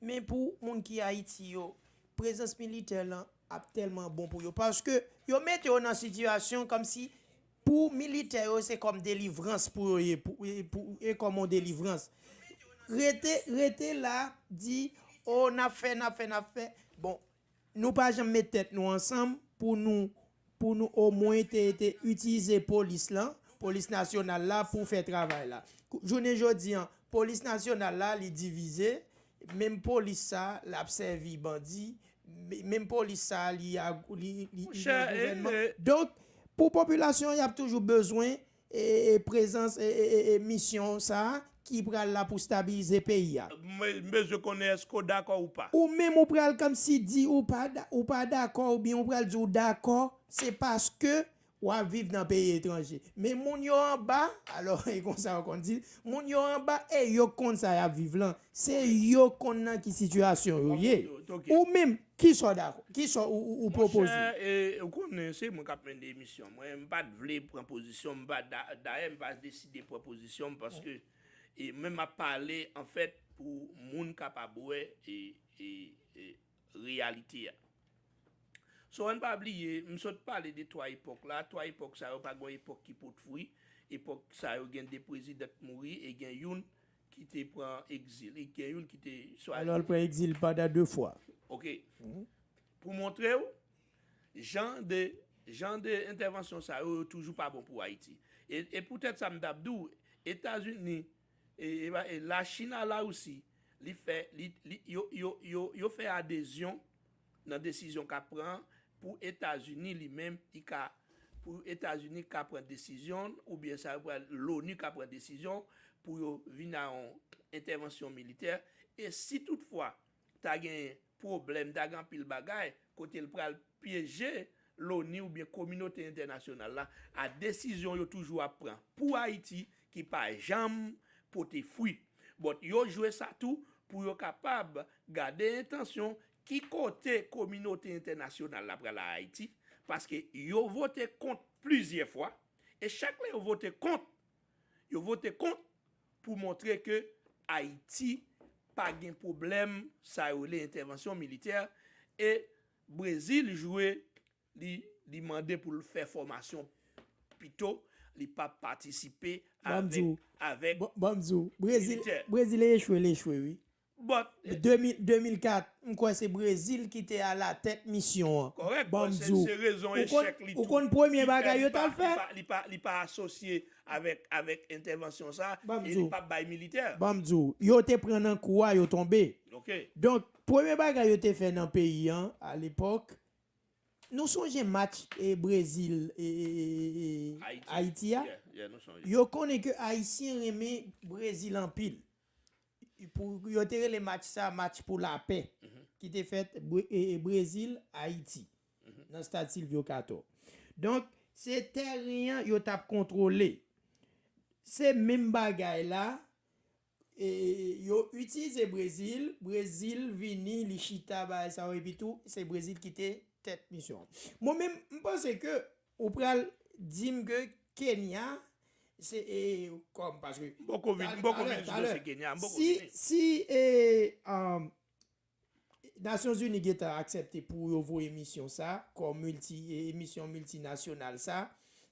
Men pou moun ki Ayiti yo, prezans militè lan ap tèlman bon pou yo. Paske yo mete yo nan sitiyasyon kòmsi pou militè yo se kòm delivrans pou yo ye, pou, e, pou, e kòm yon delivrans. Rete, rete la, di, o, n ap fè, n ap fè, n ap fè. Bon, nou pa janm met tèt nou ansanm pou nou pou nou omwen te, te itilize polis lan, polis nasyonal la pou fè travay la. Jounen jodi an, polis nasyonal la li divize, menm polis sa l ap sèvi bandi, menm polis sa li li li gouvènman. Donk pou popilasyon y ap toujou bezwen e, e prezans e, e, e, e misyon sa ki pral la pou stabilize peyi a. M bezwen konnen èske w dakò ou pa. Ou menm ou pral kòmsi di ou pa ou pa dakò oubyen ou pral di ou dakò, se paske w ap viv nan peyi etranje. Men moun yo anba, alò e konsa yo konn di, moun yo anba e yo konn sa y ap viv lan. Se yo konn nan ki sitiyasyon yo ye. Ou menm, kisa w dakò? Kisa w ou pwopoze? Ou konnen se mwen k ap mennen emisyon. Mwen m pa t vle pran pozisyon, m pa dayè m pa deside pran pozisyon m paske e mwen m ap pale anfèt pou moun kapab wè e, e, e reyalite a. So ann pa bliye, m sot pale de twa epòk la, twa epòk sa yo pa gen yon epòk ki pot fwi, epòk sa yo gen de prezidan k mouri e gen youn ki te pran egzil, e gen youn ki te swa. Alò l pran egzil pandan de fwa. Ok. Pou montre w, jan de jan de entèvansyon sa yo, yo toujou pa bon pou Ayiti. E, e poutèt sa m t ap di w, Etazini, e, e, e Lachin a Larisi, li fè, li, li, yo, yo, yo, yo fè adezyon nan desizyon k ap pran an pou Etazini li menm, li ka pou Etazini ka pran desizyon, oubyen sa yo pral, loni ka pran desizyon pou yo vin a yon entèvansyon militè. E si toutfwa ta gen pwoblèm, ta gen anpil bagay, kote l pral pyeje loni oubyen kominote entènasyonal la, a desizyon yo toujou ap pran pou Ayiti ki pa janm pote fwi. But yo jwe sa tou pou yo kapab gade entansyon ki kote kominote entènasyonal la pral a Ayiti, paske yo vote kont plizyè fwa, e chak lè yo vote kont, yo vote kont pou montre ke Ayiti pa gen pwoblèm sa yo rele entèvansyon militè, e Brezil jwe, li, li mande pou l fè fòmasyon pito, li p ap patisipe avèk, avèk militè. Brezil, Brezil echwe, l echwe, wi. But, de mil, de mil kat, m kwè se Brezil ki te alatèt misyon an. Kòrèk, but se, se rezon echèk li tou. Ou konn premye bagay yo t al fè? Li pa, li pa, li pa asosye avèk, avèk entèvansyon sa, e li p ap bay militè. Ban m di w, yo te pran nan kou a, yo tonbe. Donk, premye bagay yo te fè nan peyi an, alepòk, nou sonje match e Brezil e, e, e, e Ayiti a? Yo konnen ke Ayisyen renmen Brezil anpil. Pou, yo te rele match sa match pou lapè, ki te fèt Bre- e- e Brezil, Ayiti, nan stad Silvio Cator. Donk, se teren an yo t ap kontwole. Se menm bagay la, e, yo itilize Brezil, Brezil vini, li chita, bagay sa yo, epi tou, se Brezil ki te tèt misyon an. Mwen menm, m panse ke ou pral di m ke Kenya, se, e, kòm, paske m poko vin, m poko vin sou dosye Kenya, m poko vini. Si, si, e, um, Nasyonzini gentan aksepte pou yo voye misyon sa, kòm milti, e, misyon miltinasyonal sa,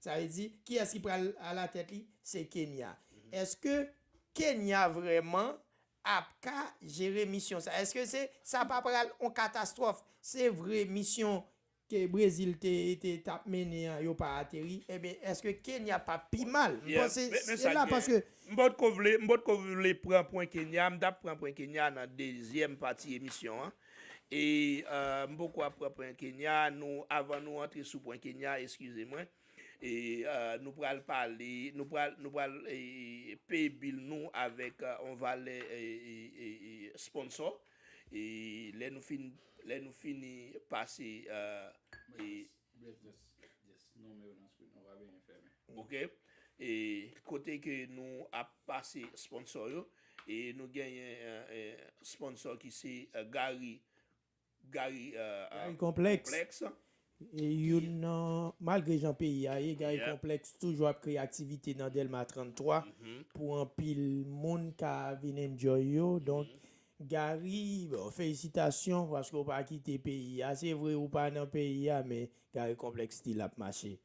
sa vle di, kiyès ki pral alatèt li? Se Kenya. Èske Kenya vrèman ap ka jere misyon sa? Èske se, sa pa pral yon katastwòf? Se vre misyon ke Brezil te, te t ap mennen an, yo pa ateri, ebyen, èske Kenya p ap pi mal? M panse se la, paske m potko vle, m potko vle pran pwen Kenya, m t ap pran pwen Kenya nan dezyèm pati emisyon an. E, e, m poko ap pran pwen Kenya, nou, avan nou antre sou pwen Kenya, eskize mwen. E, e, nou pral pale, nou pral, nou pral, e, peye bil nou avèk, e, yon valè, e, e, e, e, sponsor. E lè nou fin, lè nou fini pase, e, e, Bref, just, just nonmen yo nan screen, nou pa bezwen fèmen. Ok. E kote ke nou ap pase sponsor yo, e nou genyen, e, e, sponsor ki se, e, Gary, Gary, e, e, Gary Complex. Complex. E youn nan, malgre jan peyi a ye, Gary Complex toujou ap kreye aktivite nan Dèlma tranntwa pou anpil moun ka vin enjoy yo. Donk, Gary, bon, felisitasyon paske w pa kite peyi a. Se vre ou pa nan peyi a, men Gary Complex still ap mache.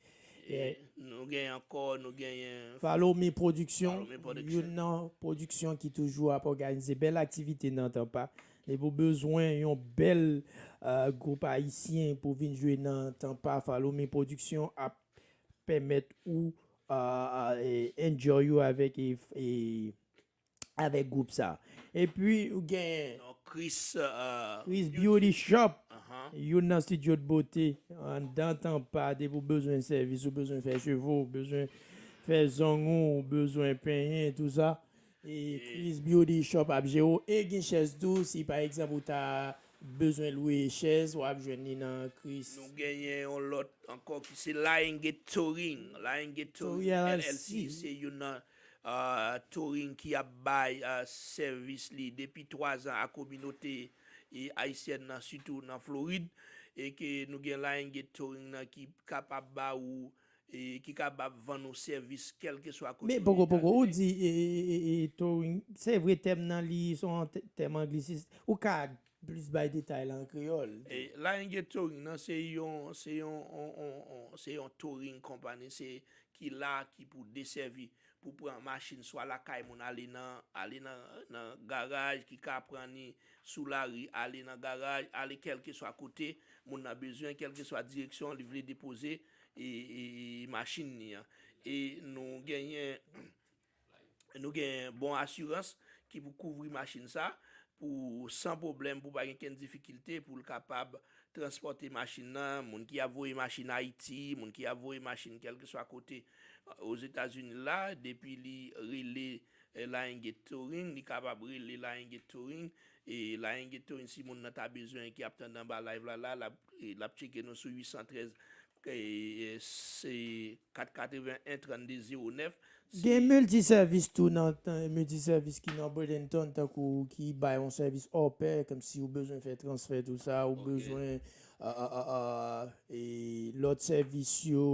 E nou gen ankò, nou genyen Follow Me Production, Follow Me Production, youn nan pwodiksyon ki toujou ap òganize bèl aktivite nan Tampa. Depi w bezwen yon bèl, e, gwoup ayisyen pou vin jwe nan Tampa, Follow Me Production ap pèmèt ou, e, e, enjoy ou avèk, e, e, avèk gwoup sa. Epi ou gen Non, Chris, e, Chris Beauty. Beauty Shop, Ahan. Youn nan studio de beauté anndan Tampa, depi w bezwen sèvis, ou bezwen fè cheve w, ou bezwen fè zong ou, ou bezwen penyen, tou sa. E Chris Beauty Shop ap jere w. E gen chèz tou, si pa egzanp ou ta bezwen lwe chèz, w ap jwenn li nan Chris. Nou genyen yon lòt ankò ki se Laenge Touring. Laenge Touring Touring L L C, L L C, se youn nan, e, touring ki ap bay, e, sèvis li depi twa zan a kominote, e, ayisyèn nan, sitou nan Florid, e ke nou gen Laenge Touring nan ki kapab ba ou, e ki kapab vann ou sèvis kèlkeswa kote ou ye. Men poko, poko, ou di, e, e, e, e, e, touring, se vre tèm nan li, se yon tè-, tèm anglisis, ou ka plis bay detay la an kreyòl. E, Laenge Touring nan, se yon, se yon, on, on, on, se yon touring company, se ki la, ki pou desèvi, pou pran machin, swa lakay moun, ale nan, ale nan, nan garaj, ki ka pran li sou lari, ale nan garaj, ale kèlkeswa kote moun nan bezwen, kèlkeswa direksyon li vle depoze, e, e, e machin li an. E nou genyen, nou gen bon asirans ki pou kouvri machin sa, pou san pwoblèm, pou pa gen kenn difikilte, pou l kapab transpòte machin nan, moun ki ap voye machin Ayiti, moun ki ap voye machin kèlkeswa kote, Ozetazini la, depi li rele, eh, Lion Gate Towing, li kapab rele Lion Gate Towing, e Lion Gate Towing, si moun nan ta bezwen, ki ap tande anba live la, la, l ap, e l ap tcheke nou sou uit san trèz, e, se kat katreven en trannde zewo nèf. Gen miltisèvis tou nan, nan miltisèvis ki nan Bradenton, tankou ki bay yon sèvis hopper, kòmsi ou bezwen fè transfè, tou sa, ou bezwen, a, a, a, a, e lòt sèvis yo,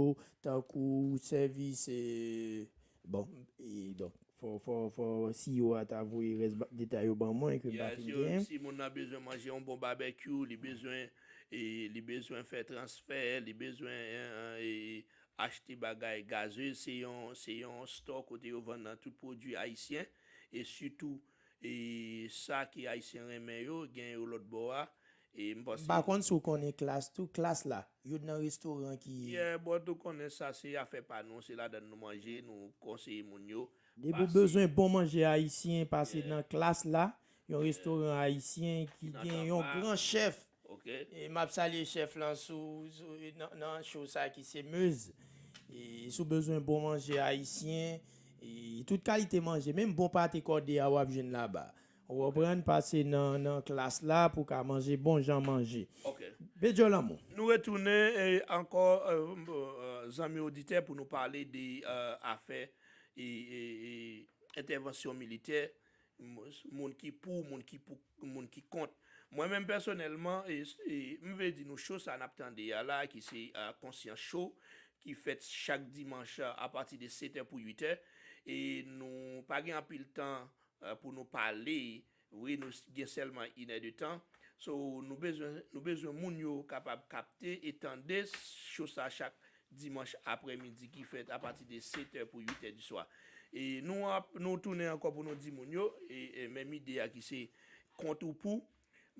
tankou sèvis, e, bon, e donk, fò, fò, fò C E O a ta voye rès ba- detay yo ban mwen, ke m pa fin genyen. Si moun nan bezwen manje yon bon barbecue, li bezwen, e, li bezwen fè transfè, li bezwen, e, e, achte bagay gazez, se yon, se yon store kote yo vann nan tout pwodui ayisyen, e sitou, e, sa ke ayisyen renmen yo, gen yo lòt bò a, e m panse. M pa konn si w konnen Klass tou, Klass la, youn nan restoran ki. Yeah, but ou konnen sa, se afè pa nou, se ladan nou manje, nou konseye moun yo. Depi w bezwen bon manje ayisyen, pase nan Klass la, yon restoran ayisyen ki gen yon gran chèf. E m ap salye chèf lan sou, sou, nan, nan show sa ki se Mez. E si w bezwen bon manje ayisyen, e tout kalite manje, menm bon pate kòde a w ap jwenn laba. Ou konprann, pase nan, nan Klass la pou w ka manje bon jan manje. Bedjò Lanmou. Nou retounen, e, ankò, e, e, zanmi oditè, pou nou pale de, e, afè, e, e, e, entèvansyon militè, moun ki pou, moun ki pou, moun ki kont. Mwen menm pèsonèlman, e, e, m vle di nou, cho sa n ap tande a la, ki se, e, Konsyans Cho, ki fèt chak dimanch, e, apati de sèt è pou uit è, e nou pa gen anpil tan, e, pou nou pale. Wi, nou s- gen sèlman inè de tan. So, nou bezwen, nou bezwen moun yo kapab kapte e tande cho sa chak dimanch aprèmidi ki fèt apati de sèt è pou uit è di swa. E nou ap, nou tounen ankò pou nou di moun yo, e, e menm ide a ki se kont ou pou.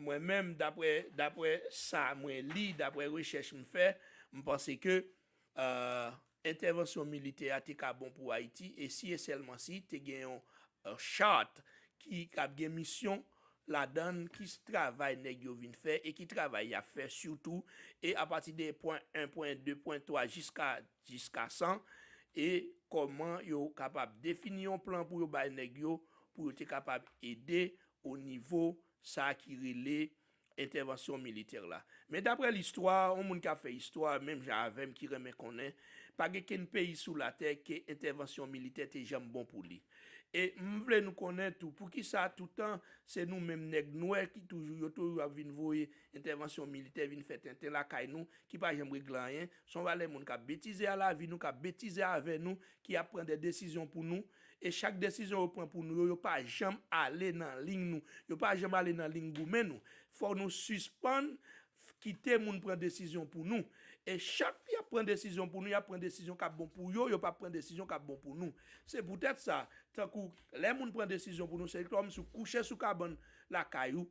Mwen menm, daprè, daprè sa mwen li, daprè rechèch m fè, m panse ke, e, entèvansyon militè a te ka bon pou Ayiti, e si e sèlman si te gen yon, e, chart ki k ap gen misyon ladan l, ki travay nèg yo vin fè e ki travay y ap fè sitou, e apati de pwen en, pwen de, pwen twa jiska, jiska san, e kòman yo kapab defini yon plan pou yo bay nèg yo, pou yo te kapab ede o nivo sa ki rele entèvansyon militè la. Men daprè listwa, yon moun k ap fè istwa, menm jan avè m, ki renmen konnen, pa gen kenn peyi sou latè ke entèvansyon militè te janm bon pou li. E m vle nou konnen tou, poukisa toutan se nou menm nèg nwè ki toujou, yo toujou ap vin voye entèvansyon militè vin fè tenten lakay nou, ki pa janm regle anyen? Se yon valè moun k ap betize a lavi nou, k ap betize avè nou, ki ap pran de desizyon pou nou, e chak desizyon yo pran pou nou yo, yo pa janm ale nan liy nou, yo pa janm ale nan liy goumen nou. Fò nou sispann kite moun pran desizyon pou nou. E chak y ap pran desizyon pou nou, y ap pran desizyon k ap bon pou yo, yo p ap pran desizyon k ap bon pou nou. Se poutèt sa, tankou lè moun pran desizyon pou nou, se kòmsi w kouche sou kabann lakay ou,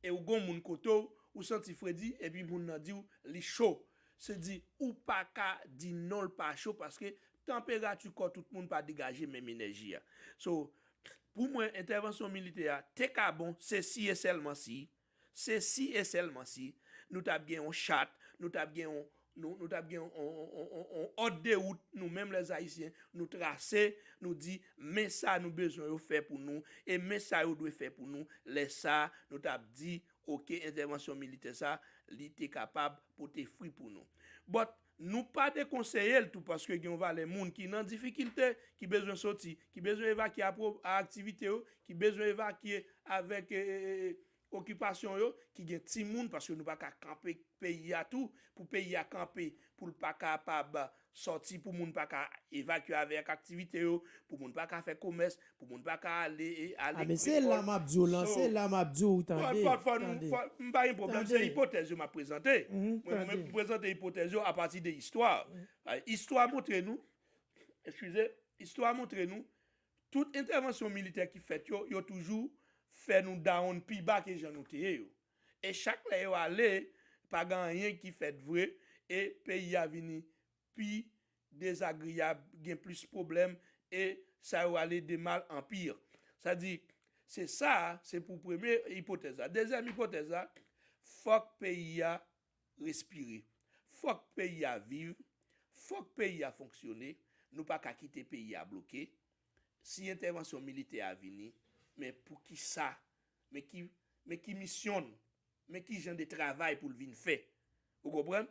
e w gon moun kote w, ou santi fredi, epi moun nan di w li cho. Se di, ou pa ka di non, l pa cho, paske tanperati kò tout moun pa degaje menm enèji a. So, pou mwen, entèvansyon militè a te ka bon, se si e sèlman si, se si e sèlman si nou t ap gen yon chat, nou t ap gen yon, nou, nou t ap gen yon, yon, yon, yon, yon òd de wout, nou menm lèzayisyen, nou trase, nou di, men sa nou bezwen yo fè pou nou, e men sa yo dwe fè pou nou. Lè sa, nou t ap di, oke, entèvansyon militè sa, li te kapab pote fwi pou nou. But, nou pa dekonseye l tou, paske gen yon valè moun ki nan difikilte, ki bezwen soti, ki bezwen evakye a aktivite yo, ki bezwen evakye avèk, e, e, e, okipasyon yo, ki gen timoun, paske nou pa ka kanpe peyi a tou, pou peyi a kanpe, pou l pa kapab sòti, pou moun pa ka evakye avèk aktivite yo, pou moun pa ka fè komès, pou moun pa ka ale, e, ale. A, men se la m ap di w lan, se la m ap di w, tande, fò, fò, fò nou, tande, fò, m pa gen pwoblèm, se ipotèz yo m ap prezante. Mwen, mwen, m prezante ipotèz yo apati de istwa. E, istwa montre nou, eskize, istwa montre nou, tout entèvansyon militè ki fèt yo, yo toujou fè nou down pi ba ke jan nou te ye yo. E chak lè yo ale, pa gen anyen ki fèt vre, e peyi a vini pi dezagreyab, gen plis pwoblèm, e sa yo ale de mal an pi. Sa di, Se sa, se pou premye ipotèz la. Dezyèm ipotèz la, fòk peyi a respire. Fòk peyi a viv. Fòk peyi a fonksyone. Nou pa ka kite peyi a bloke. Si entèvansyon militè a vini, men poukisa? Men ki, men ki misyon l? Men ki jan de travay pou l vin fè? Ou konprann?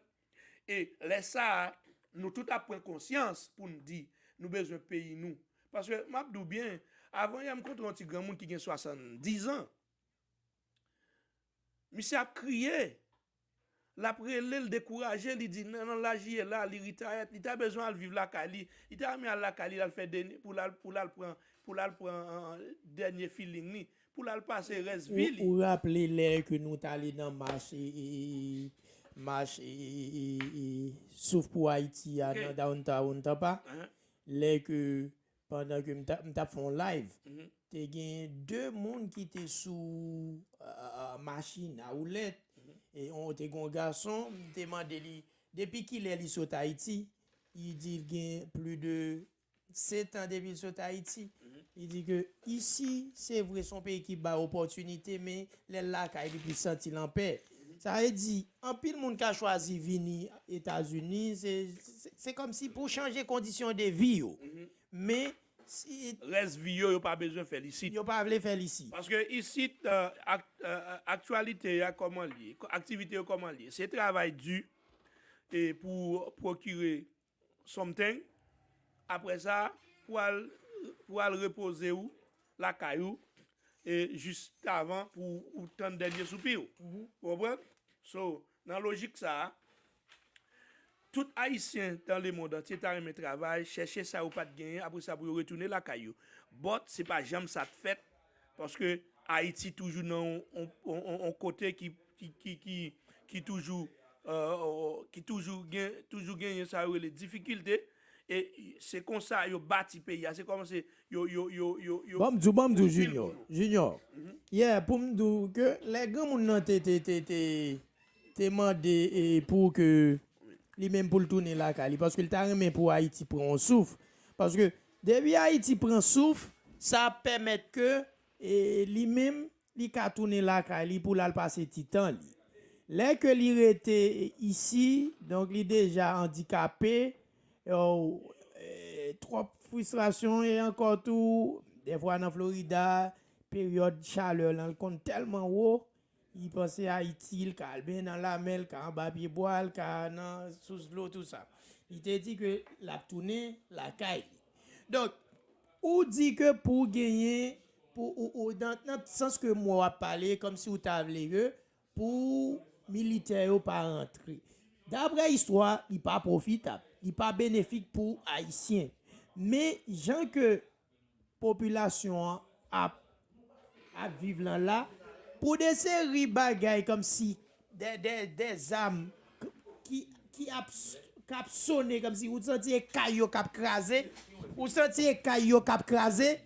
E lè sa a, nou tout ap pran konsyans pou n di nou bezwen peyi nou. Paske m ap di w byen, avan yè m kontre yon ti granmoun ki gen swasanndizan. Misye ap kriye. L ap rele, l dekouraje, li di nan, nan laj li ye la, li retire, li ta bezwen al viv lakay li. Li ta renmen al lakay li, l al fè deni, pou l al, pou l al pran, pou l al pran, euh, dènye feeling li, pou l al pase rès vi li. Ou raple lè ke nou t ale nan mach, e, e, e, mach, e, e, e, e, Souf pou Ayiti a nan downtown Tampa? Lè ke, pandan ke m t ap, m t ap fè yon live, te gen de moun ki te sou, euh, machin a woulèt. E on, te gen yon gason, m te mande li depi kilè li sot Ayiti. Li di l gen plis de sèt an depi l sot Ayiti. Li di ke isi, se vre, se yon peyi ki bay opòtinite, men lè l lakay li, li santi l anpè. Sa vle di, anpil moun ka chwazi vini Etazini, se, se, se kòmsi pou chanje kondisyon de vi yo. Men si rès vi yo, yo pa bezwen fè l isit. Yo pa vle fè l isit. Paske isit, euh, ak-, euh, aktyalite a kòman l ye, aktivite yo kòman l ye. Se travay di e pou pwokire something, apre sa, pou al, pou al repoze w lakay ou, e jiskavan pou ou tann dènye soupi w. Ou konprann? So, nan lojik sa a, tout Ayisyen dans le monde entier ta renmen travay, chèche sa yo pa t genyen, apre sa pou yo retounen lakay yo. But, se pa janm sa t fèt, paske Ayiti toujou nan yon, yon, yon, yon, yon kote ki, ki, ki, ki, ki toujou, euh, ki toujou gen, toujou genyen sa yo rele difikilte. E se konsa yo bati peyi a. Se kòman se yo, yo, yo, yo, yo Ban m di w, ban m di w, Junior. Junior. Yeah, pou m di w ke lè granmoun nan te, te, te, te, te mande, e, pou ke li menm pou l tounen lakay li, paske li ta renmen pou Ayiti pran yon souf. Paske depi Ayiti pran souf, sa ap pèmèt ke, e, li menm, li ka tounen lakay li pou l al pase ti tan li. Lè ke li rete isi, donk li deja andikape, yo, e, twòp fristrasyon e ankò tou, dèfwa nan Florida, peryòd chalè lan, l konn tèlman wo, li panse Ayiti, l ka al benyen nan lamè, l ka anba pyebwa, l ka nan sous dlo, tou sa. Li te di ke l ap tounen lakay li. Donk, ou di ke pou w genyen, pou ou, ou, nan, nan sans ke mo w ap pale, kòmsi w ta vle ke pou militè yo pa rantre. Daprè istwa, li pa pwofitab, li pa benefik pou Ayisyen. Men, jan ke popilasyon an ap, ap viv lan la, pou de seri bagay kòmsi de, de, de zam k-, ki, ki ap, k ap sone kòmsi ou santi e kay yo k ap kraze, ou santi e kay yo k ap kraze.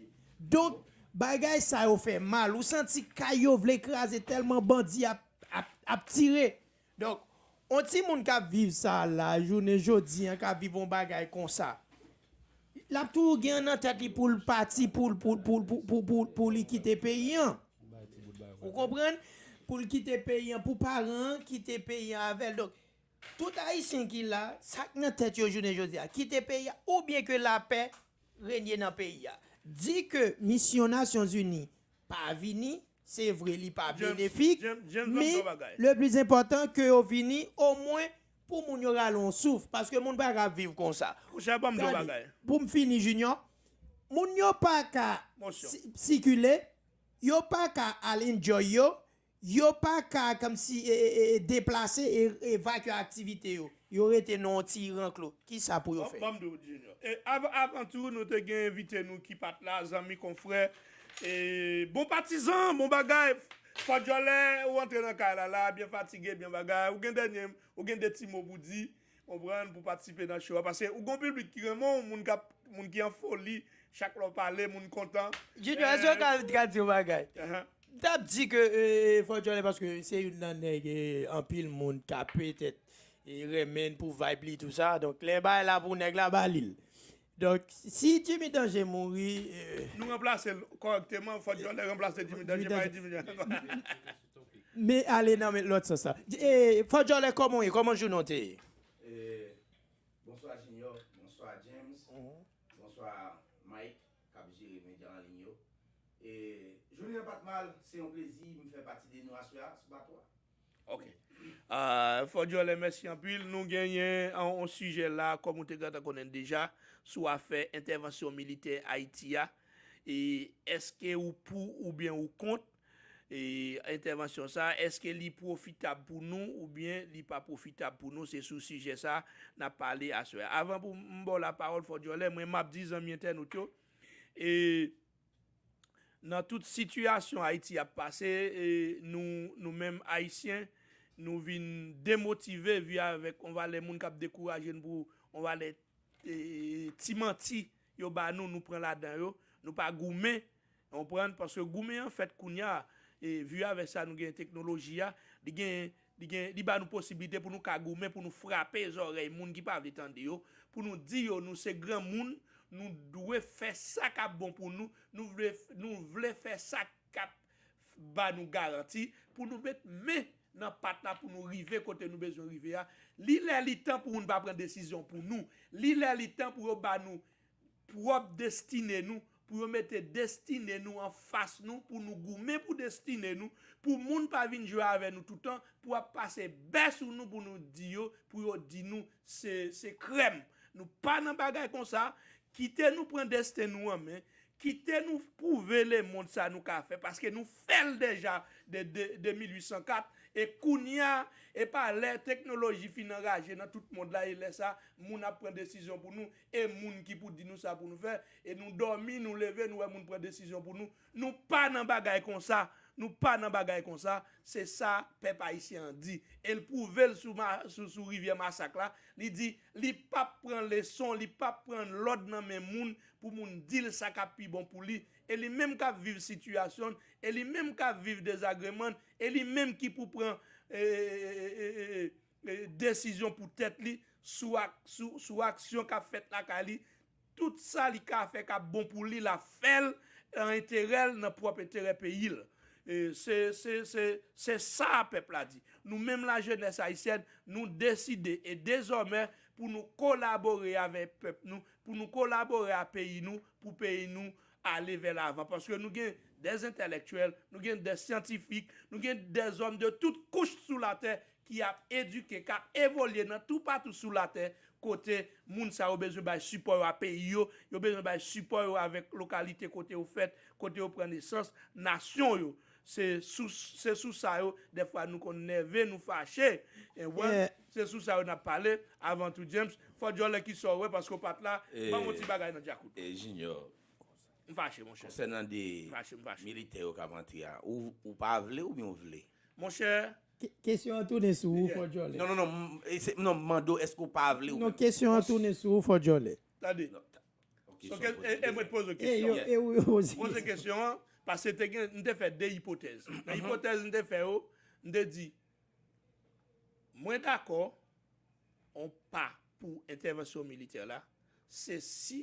Donk, bagay sa yo fè mal, ou santi kay yo vle kraze tèlman bandi ap, ap, ap tire. Donk, on timoun k ap viv sa la, jounen jodi an, k ap viv on bagay konsa, l ap toujou gen nan tèt li pou l pati, pou l, pou, pou, pou, pou, pou, pou li kite peyi an. Ou konprann? Pou l kite peyi an, pou paran an kite peyi an avè l. Donk, tout Ayisyen ki la, sa k nan tèt yo jounen jodi a, kite peyi a, oubyen ke lapè renye nan peyi a. Di ke misyon Nasyonzini pa vini, se vre li pa benefik, men le plis enpòtan ke yo vini omwen pou moun yo rale yon souf, paske moun pa ka viv konsa. Monchè, ban m di w yon bagay. Pou m fini, Junior, moun yo pa ka si-, sikile, yo pa ka al enjoy yo, yo pa ka kòmsi, e, e, e, deplase e evakye aktivite yo. Yo rete nan yon ti ranklo. Kisa pou yo fè? Ban m di w, Junior. E, av-, avan tou, nou te gen envite nou ki pa t la, zanmi, konfrè. E, bon patizan, bon bagay. Fò Djòlè, ou antre nan kay la, la, byen fatige, byen bagay. Ou gen dènye, ou gen de ti mo pou di, konprann, pou patisipe nan show a. Paske ou gon piblik ki renmen w, moun k ap, moun ki an foli, chak lè w pale, moun kontan. Junior, èske w ka, ka di yon bagay? M t ap di ke, e, Fò Djòlè, paske se youn nan nèg, e, anpil moun ka petèt, e, renmen pou vibe li, tou sa. Donk, lè bagay la pou nèg la, ba li l. Donk, si Jimmy Danger mouri, eh, Nou ranplase l kòrèkteman. Fò Djòlè ranplase Jimmy Danger pa Jimmy Danger. Men ale nan men lòt sans la. Eh, Fò Djòlè, kòman w ye? Kòman jounen w te ye? Eh, bonswa Junior, bonswa James, bonswa Mike k ap jere medya an liy yo. E jounen an pa t mal, se yon plezi m fè pati de nou aswè a sou bato a. Ok. Ah, Fò Djòlè, mèsi anpil. Nou genyen yon, yon sijè la, kòm ou te gentan konnen deja, sou afè entèvansyon militè Ayiti a. E èske ou pou oubyen ou kont e entèvansyon sa? Èske li pwofitab pou nou oubyen li pa pwofitab pou nou? Se sou sijè sa n ap pale aswè a. Avan pou m ba w lapawòl, Fò Djòlè, mwen m ap di zanmi entènot yo, e nan tout sitiyasyon Ayiti ap pase, e nou, nou menm Ayisyen, nou vin demotive vi avèk yon valè moun k ap dekouraje n pou yon valè e, ti manti yo ba nou, nou pran ladan yo, nou pa goumen, konprann, paske goumen an fèt kounye a, e, vi avèk sa nou gen teknoloji a, li gen, li gen, li ba nou posiblite pou nou ka goumen, pou nou frape zòrèy moun ki pa vle tande yo, pou nou di yo nou se granmoun, nou dwe fè sa k ap bon pou nou, nou vle, nou vle fè sa k ap ba nou garanti, pou nou met men nan pat la pou nou rive kote nou bezwen rive a. Li lè li tan pou moun pa pran desizyon pou nou. Li lè li tan pou yo ba nou pwòp destine nou, pou yo mete destine nou anfas nou, pou nou goumen pou destine nou, pou moun pa vin jwe avè nou toutan, pou ap pase bè sou nou pou nou di yo, pou yo di nou se, se krèm. Nou pa nan bagay konsa. Kite nou pran desten nou an men. Kite nou pwouve lemonn sa nou ka fè, paske nou fè l deja de, de, de mil uit san kat. E kounye a, e pa lè teknoloji fin anraje nan tout mond la, e lè sa, moun ap pran desizyon pou nou, e moun ki pou di nou sa pou nou fè, e nou dòmi, nou leve, nou wè moun pran desizyon pou nou. Nou pa nan bagay konsa. Nou pa nan bagay konsa. Se sa pèp ayisyen an di. E l pwouve l sou, ma- sou, sou rivyè Masak la. Li di, li p ap pran leson, li p ap pran lòd nan men moun pou moun di l sa k ap pi bon pou li. E li menm k ap viv sitiyasyon l, e li menm k ap viv dezagreman l, e li menm ki pou pran e, e, e, e, e, e, desizyon pou tèt li sou, ak, sou, sou aksyon k ap fèt lakay li. Tout sa li ka fè k ap bon pou li, l ap fè l nan enterè l, nan pwòp enterè peyi l. E, se, se, se, se sa pèp la di. Nou menm lajenès ayisyèn, nou deside e dezòmè pou nou kolabore avèk pèp nou, pou nou kolabore a peyi nou, pou peyi nou ale vè lavan. Paske nou gen dè entèlèktyèl, nou gen dè syantifik, nou gen dè zòm de tout kouch sou latè ki ap edike, k ap evolye nan toupatou sou latè, kote moun sa yo bezwen bay sipò yo a peyi yo, yo bezwen bay sipò yo avèk lokalite kote yo fèt, kote yo pran nesans, nasyon yo. Se sou, se sou sa yo, dèfwa nou konn nève, nou fache. E wè, se sou sa yo n ap pale. Avan tou, James, fò Djòlè ki sa w wè, paske w pa t la, ban m yon ti bagay nan djakout. E Junior, M fache, monchè. Konsènan de M fache, m fache. Militè yo k ap antre a, ou, ou pa vle oubyen ou vle? Monchè, Ke- Kesyon an tounen sou ou, Fò Djòlè. Non, non, non, m- e se- non, m mande w, èske w pa vle ou Non, kesyon an tounen sou ou, Fò Djòlè. Tande. Ok, So, so, ke- e e mwen te poze E yo, kesyon. e ou poze Poze kesyon. Kesyon an, paske te gen, m te fè de ipotèz. Nan ipotèz m te fè yo, m te di, mwen dakò, on pa pou entèvansyon militè la, se si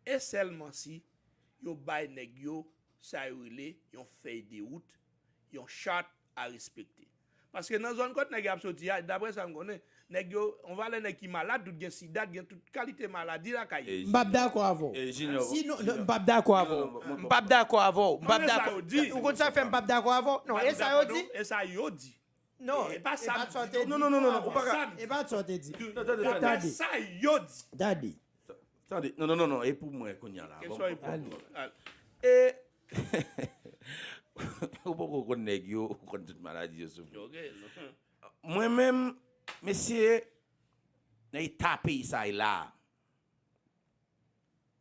e sèlman si yo bay nèg yo sa yo rele yon fèy de wout, yon chart a respekte. Paske nan zòn kot nèg yo ap soti a, daprè sa m konnen, nèg yo, on valè nèg ki malad, tout gen sida, gen tout kalite maladi lakay yo. M p ap dakò avè w. E Junior, Si nou, non, m p ap dakò avè w. M p ap dakò avè w. M p ap Mwen sa dakò. yo di. Ou konn sa fè m p ap dakò avè w? Non, e sa yo di? E sa yo di. Non, E pa sa m sa w di. te di. Non, non, non, non, ou pa ka- E pa sa w te di. Daprè Tande. Sa yo di. Tande. Tande, non, non, non, non, e pou mwen kounye a la. Bon, Kesyon e bon, pou bon. Al. E ou poko konn nèg yo, ou konn tout maladi yo soufri. Ok. Mwen menm, mesye, nan eta peyi sa ye la,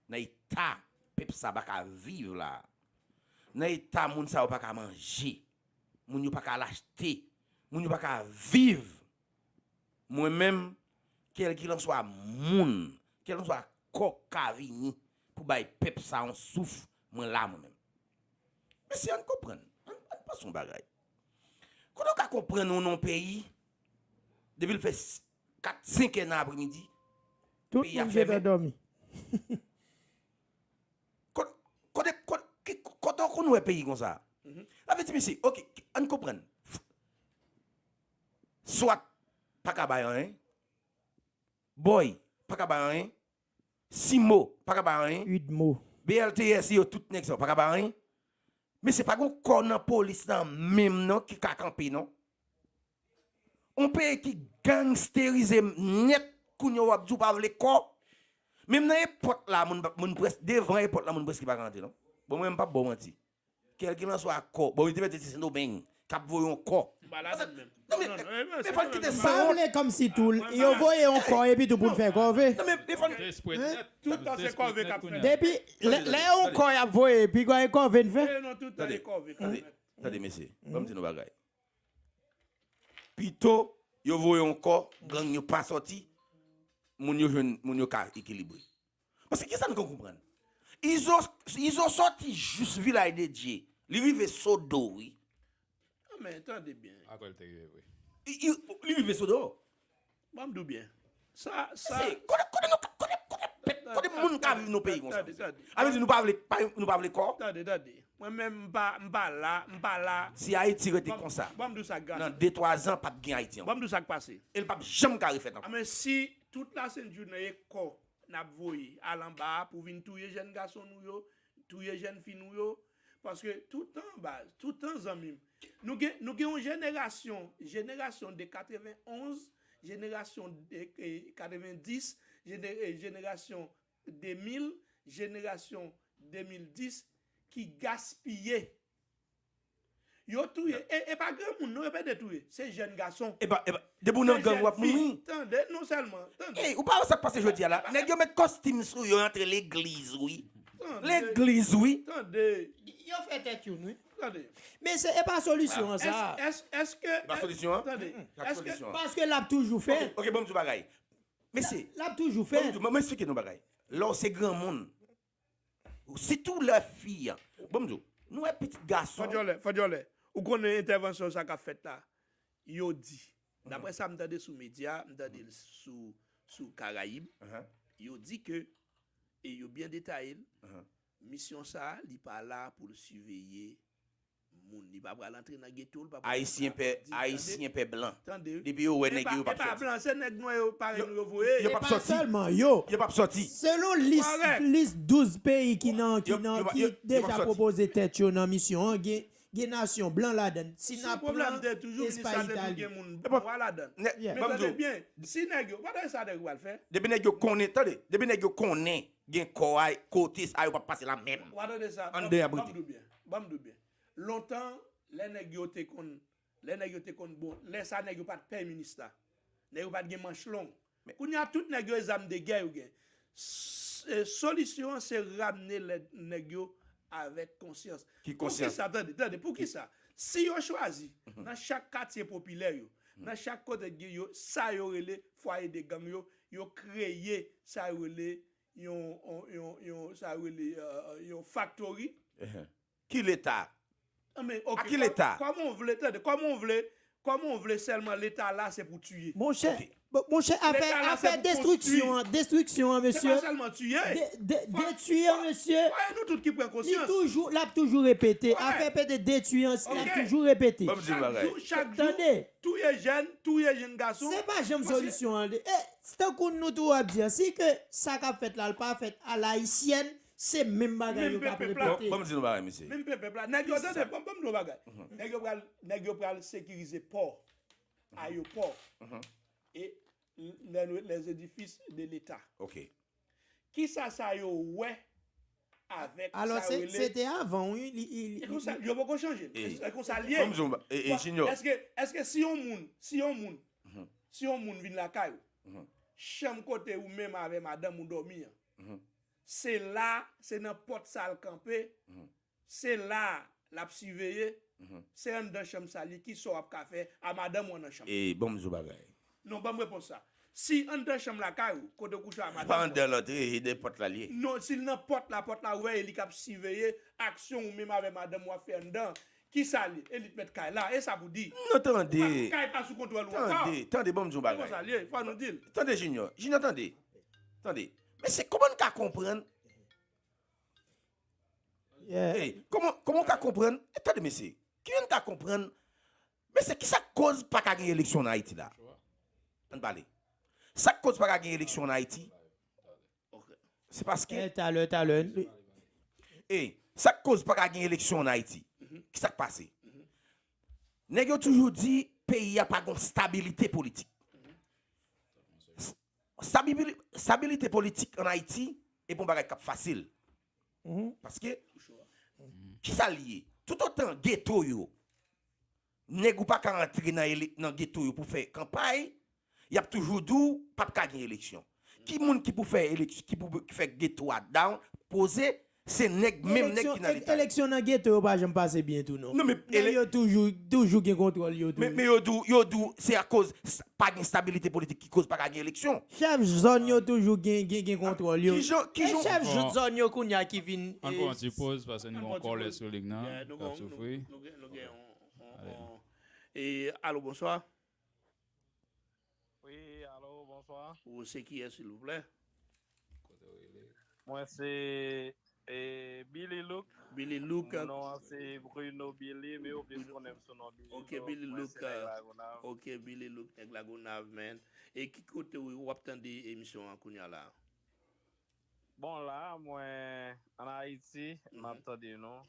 nan eta pèp sa pa ka viv la, nan eta moun sa yo pa ka manje, moun yo pa ka al achte, moun yo pa ka viv. Mwen menm, kèlkilanswa moun, kèlkilanswa kò k ka vini pou bay pèp sa yon souf, mwen la mwen menm. Mesye, ann konprann, ann, ann panse yon bagay. Kote w ka konprann ou nan yon peyi, depi l fè kat, senk è nan apremidi, Tout peyi a moun gentan fèmen. Dòmi. Donk, ou konn wè peyi konsa. Sa vle di, mesye, oke, ann konprann. Swat pa ka bay anyen. Boy pa ka bay anyen. Simo pa ka bay anyen. Udmo. B L T S yo, tout nèg sa yo pa ka bay anyen. Men se pa gon kò nan polis lan menm non ki ka kanpe non. On peyi ki gangsterize nèt, kounye a w ap di w pa vle kò. Menm nan epòt la, moun, moun près, devan epòt la, moun prèske pa ka antre non. Bon, mwen, m p ap ba w manti. Kèlkelanswa kò. Bon, yo te mete ti Sendomeng k ap voye yon kò. M pa ladann menm. Non, men, non, non, men, men, fò n kite sa. M pa vle kòmsi tou, yo voye yon kò epi tou pou n fè kòve. Non, men, men fò n. Tout tan se kòve k ap fè. Depi lè, lè yon kò y ap voye, epi gwa e kòve n fè. Eh, non, tout tan e kòve k ap fè. Tande, tande, mesye. Ban m di nou bagay. Pito yo voye yon kò, gang yo pa sòti, moun yo jwenn, moun yo ka ekilibre. Paske kisa n ka konprann? Izo, Izo sòti jis Vilaj de Dye. Li rive Sodo, wi. Ah, men, tande byen. Akwè l te rive vre. Li, li, li rive Sodo. Ban m di w byen. Sa, sa. Mesye, kote, kote nou ka, kote, kote, kote moun ka viv nan peyi konsa? Tande, tande. A vle di nou pa vle, pa, nou pa vle kò? Tande, tande. Mwen menm, m pa, m pa la, m pa la. Si Ayiti rete konsa, ban m di w sa, gason. Nan de, twa zan, p ap gen Ayiti ankò. Ban m di w sa k pase. E l p ap janm ka refèt ankò. A, men si tout lasent jounen e kò n ap voye al anba a pou vin touye jèn gason nou yo, touye jèn fi nou yo. Paske toutan, baz, toutan, zanmi m, nou gen, nou gen yon jenerasyon, jenerasyon de katrevenonz, jenerasyon de, eh, katrevendis, jene-, eh, jenerasyon de mil, jenerasyon de mil dis ki gaspiye. Yo touye, e, e pa granmoun non, yo pa de touye, se jèn gason. E pa, e pa, depi w nan gang, w ap mouri. Tande, non sèlman, tande. Ey, ou pa wè sa k pase jodi a la? Nèg yo met kostim sou yo, antre legliz, wi. Legliz, wi. Tande. Yo fè tèt youn, wi. Tande. Men se, e pa solisyon an, sa. Èske, èske, èske, tande, èske, paske l ap toujou fèt. Ok, ok, ban m di w bagay. Mesye, l ap toujou fèt. Ban m di w, ban m eksplike nou bagay. Lè w se granmoun, sitou lè fi an. Bon, m di w, nou wè pitit gason. Fòdjòlè, Fòdjòlè, ou konnen entèvansyon sa k ap fèt la, yo di, daprè sa m tande sou medya, m tande l sou, sou Karayib, yo di ke, e yo byen detaye l, misyon sa a, li pa la pou l siveye moun, li pa pral antre nan geto, li pa pral antre nan Ayisyen pè, Ayisyen pè blan. Tande. Depi yo wè nèg yo, yo p ap sòti. E pa blan, se nèg nwè yo parèy nou yo voye. Yo p ap sòti. E pa sèlman yo. Yo p ap sòti. Selon lis, lis douz peyi ki nan, ki nan, ki deja pwopoze tèt yo nan misyon an, gen, gen nasyon blan ladann. Si n ap pran Espay, Itali. Gen moun nwa ladann. Men tande byen, si nèg yo, pa tande sa nèg yo pral fè. Depi nèg yo konnen, tande, depi nèg yo konnen gen kò a kote sa, yo p ap pase la menm. Ou pa tande sa? Ann deyò abrite. Ban m di w byen, ban m di w byen. Lontan, lè nèg yo te konn, lè nèg yo te konn, bon, lè sa nèg yo pa t pè minista. Nèg yo pa t gen manch long. Kounye a, tout nèg yo, e zam de gè yo gen. S-, e, solisyon an, se ramne lè nèg yo avèk konsyans. Ki konsyans? Poukisa, tande, tande, poukisa? Si yo chwazi, nan chak katye popilè yo, nan chak kote gen yo, sa yo rele fwaye de gang yo, yo kreye sa yo rele yon, yon, yon, yon, sa yo rele, euh, yon faktori. Ki leta? A ki leta? Kòman w vle, tande, kòman w vle, kòman w vle sèlman leta la se pou tiye? Monchè, monchè, afè, afè destriksyon an, destriksyon an, mesye. Se pa sèlman tiye. De, de, detwi an, mesye. Fò, fò nou tout ki pran konsyans. Li toujou, l ap toujou repete. Afè pete detwi an, l ap toujou repete. Chak jou, chak jou, touye jèn, touye jèn gason. Se pa janm solisyon an. E, tankou nou tou ap di an, si ke sa k ap fèt la, l pa fèt alayisyèn, se menm bagay yo k ap repete. Bon, bon, m di nou bagay, mesye. Menm pèp la. Nèg yo, tande, bon, bon, m di nou bagay. Nèg yo pral, nèg yo pral sekirize pò, ayewopò, e lè, lè zedifis de leta. Ok. Kisa sa yo wè avèk sa yo rele? Alò, se, se te avan, wi, li, li, li, e konsa, yo poko chanje l. E konsa l ye. Bon, m di w, e, e, Junior. Èske, èske si yon moun, si yon moun, si yon moun vin lakay ou, chanm kote ou menm avè madanm ou dòmi an, se la, se nan pòt sa l kanpe, se la l ap siveye, se anndan chanm sa l ye, kisa w ap ka fè a madanm ou anndan chanm? E, ban m di w bagay. Non, ban m repons sa. Si anndan chanm lakay ou, kote w kouche a madanm ou. Pa anndan l antre, e de pòt la l ye. Non, si l nan pòt la, pòt la ouvè, e li k ap siveye aksyon ou menm avè madanm ou ap fè anndan, kisa l ye? E li t mèt kay la, e sa pou di. Non, tande. Ou pa, kay pa sou kontwòl ou ankò. Tande, tande, ban m di w bagay. Se konsa l ye, fò nou di l. Tande, Junior. Junior, tande. Tande. Mesye, kòman n ka konprann Ey, kòman, kòman w ka konprann? E, tande, mesye. Kijan n ka konprann? Mesye, ki sa k koz pa ka gen eleksyon an Ayiti la? Ann pale. Sa k koz pa ka gen eleksyon an Ayiti? Se paske. Talè, talè. Ey, sa k koz pa ka gen eleksyon an Ayiti? Ki sa k pase? Nèg yo toujou di peyi a pa gon stabilite politik. Stabili- stabilite politik an Ayiti e pa yon bagay k ap fasil. Paske, ki sa l ye? Toutotan geto yo, nèg ou pa ka antre nan, ele- nan geto yo pou fè kanpay, y ap toujou di w p ap ka gen eleksyon. Ki moun ki pou fè eleksyon, ki pou fè geto a down, poze, se nèg, menm nèg ki nan leta. Eleksyon nan geto yo pa janm pase byen tou non. Non, men nèg yo toujou, toujou gen kontwòl yo tou. Men yo di w, yo di w se akoz pa gen stabilite politik ki koz pa ka gen eleksyon. Chèf zòn yo toujou gen, gen, gen kontwòl yo. Kijan, kijan? Chèf zòn yo kounye a ki vin. Ann pran yon ti poz paske nou gen yon kòlè sou liy nan k ap soufri. Nou gen, nou gen yon, yon, yon. E, alo, bonswa. Wi, alo, bonswa. Ou se kiyès, silvouplè? Mwen se, e, Billy Look. Billy Look. Non an se Bruno Billy, men yo plis konnen m sou non Billy Look. Ok, Billy Look. Ok, Billy Look, nèg Lagonav, man. E ki kote w, w ap tande emisyon an kounye a la? Bon, la, mwen ann Ayiti, m ap tande nou.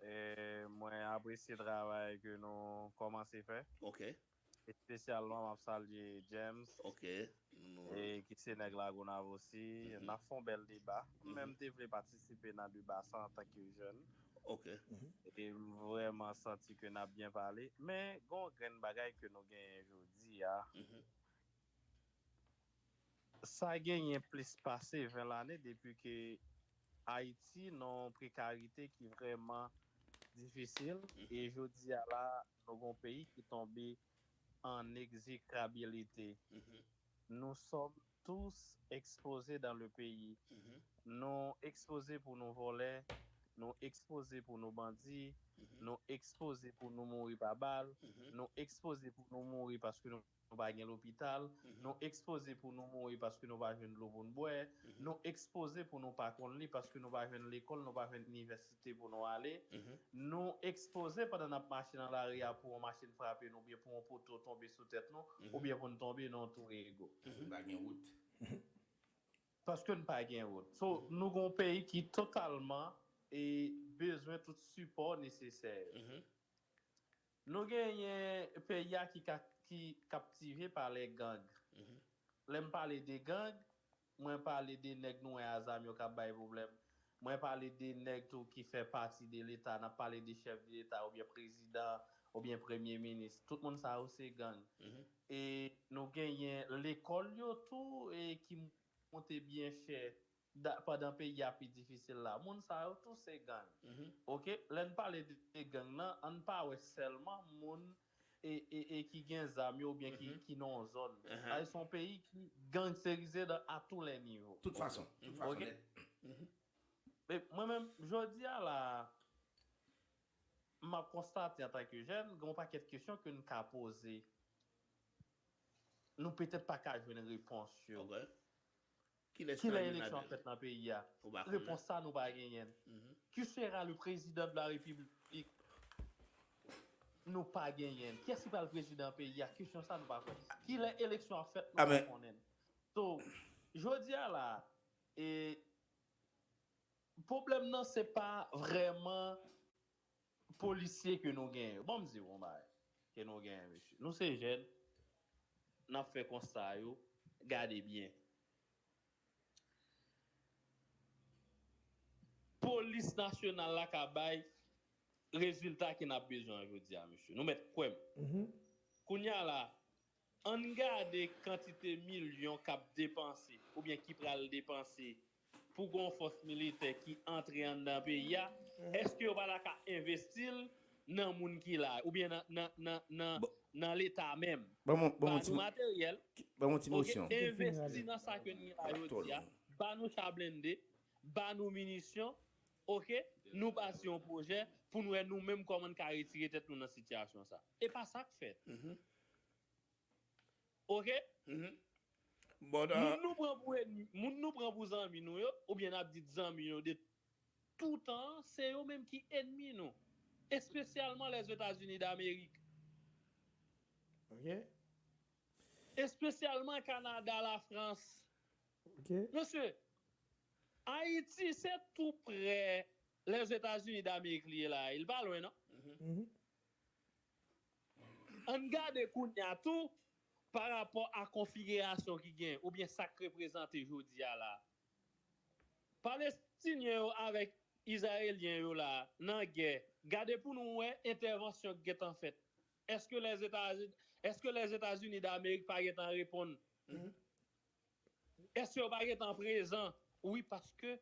E mwen apresye travay ke nou kòmanse fè. Ok. Espesyalman, m ap salye James, e ki se nèg Lagonav osi. N ap fè yon bèl deba. Mwen menm, m te vle patisipe nan deba sa antanke jèn. E m vrèman santi ke n ap byen pale. Men, gen yon grenn bagay ke nou genyen jodi a. Sa genyen plis pase ven lane depi ke Ayiti nan yon prekarite ki vrèman difisil. E jodi a la, nou gen yon peyi ki tonbe an egzekrabilite. Nous sommes tous exposés dans le pays. Nou ekspoze pou nou vòlè, nou ekspoze pou nou bandi, nou ekspoze pou nou mouri pa bal, nou ekspoze pou nou mouri paske nou nou pa gen lopital, nou ekspoze pou nou mouri paske nou pa jwenn dlo pou n bwè, nou ekspoze pou nou pa konn li paske nou pa jwenn lekòl, nou pa jwenn inivèsite pou nou ale, nou ekspoze pandan n ap mache nan lari a pou yon machin frape nou, oubyen pou yon poto tonbe sou tèt nou, oubyen pou n tonbe nan yon twou ego. Paske n pa gen wout. Paske n pa gen wout. So, nou gen yon peyi ki totalman e bezwen tout sipò nesesè yo. Nou genyen peyi a ki ka, ki kaptive pa lè gang. Lè m pale de gang, mwen pale de nèg nou wè a zam yo k ap bay pwoblèm. Mwen pale de nèg tou ki fè pati de Leta, n ap pale de chèf de Leta oubyen prezidan oubyen premye minis. Tout moun sa yo se gang. E nou genyen lekòl yo tou e ki monte byen chè da- pandan peyi a pi difisil la. Moun sa yo tou se gang. Oke? Lè n pale de, de gang nan, ann pa wè sèlman moun e, e, e ki gen zam yo oubyen ki, ki nan yon zòn. Sa se yon peyi ki gangsterize dan, à tous les niveaux. Tout fason, tout fason nèt. E mwen menm, jodi a la, m ap konstate antanke jèn, gen yon pakèt kesyon ke n ka poze. Nou petèt pa ka jwenn repons yo. Kilè eleksyon ap fèt nan peyi a? Repons sa nou pa genyen. Qui sera le président de la République? Nou pa genyen. Kiyès ki pral prezidan peyi a? Kesyon sa nou pa konnen. Kilè eleksyon ap fèt? Nou pa konnen. So, jodi a la, e, pwoblèm nan se pa vrèman polisye ke nou genyen yo. Ban m di w yon bagay ke nou genyen, mesye. Nou se jèn, n ap fè konsta yo, gade byen. Polis nasyonal la ka bay rezilta ke n ap bezwen an jodi a, mesye. Nou mèt kwè m. Kounye a la, ann gade kantite milyon k ap depanse oubyen ki pral depanse pou gon fòs militè ki antre anndan peyi a, èske yo pa ta ka envesti l nan moun ki la, oubyen nan, nan, nan, nan, nan Leta menm? Ba nou materyèl, oke, envesti nan sa ke n gen la jodi a, ba nou cha blende, ba nou minisyon, oke, nou bati yon pwojè pou n wè nou menm kòman n ka retire tèt nou nan sitiyasyon sa. E pa sa k fèt. Oke? Moun nou pran pou ènmi, moun nou pran pou zanmi nou yo, oubyen n ap di zanmi nou de toutan an, se yo menm ki enmi nou. Espesyalman Lèzetazini Damerik. Ok. Espesyalman Kanada, Lafrans. Ok. Mesye, Ayiti se tou prè Lèzetazini Damerik li ye la. Li pa lwen, non? Mhm. Ann gade kounye a tou pa rapò a konfigirasyon ki gen oubyen sa k reprezante jodi a la. Palestinyen yo avèk Izrayelyen yo la nan gè. Gade pou nou wè entèvansyon k gentan fèt. Èske Lèzetazini, èske Lèzetazini Damerik pa gentan reponn? Èske yo pa gentan prezan? Wi, paske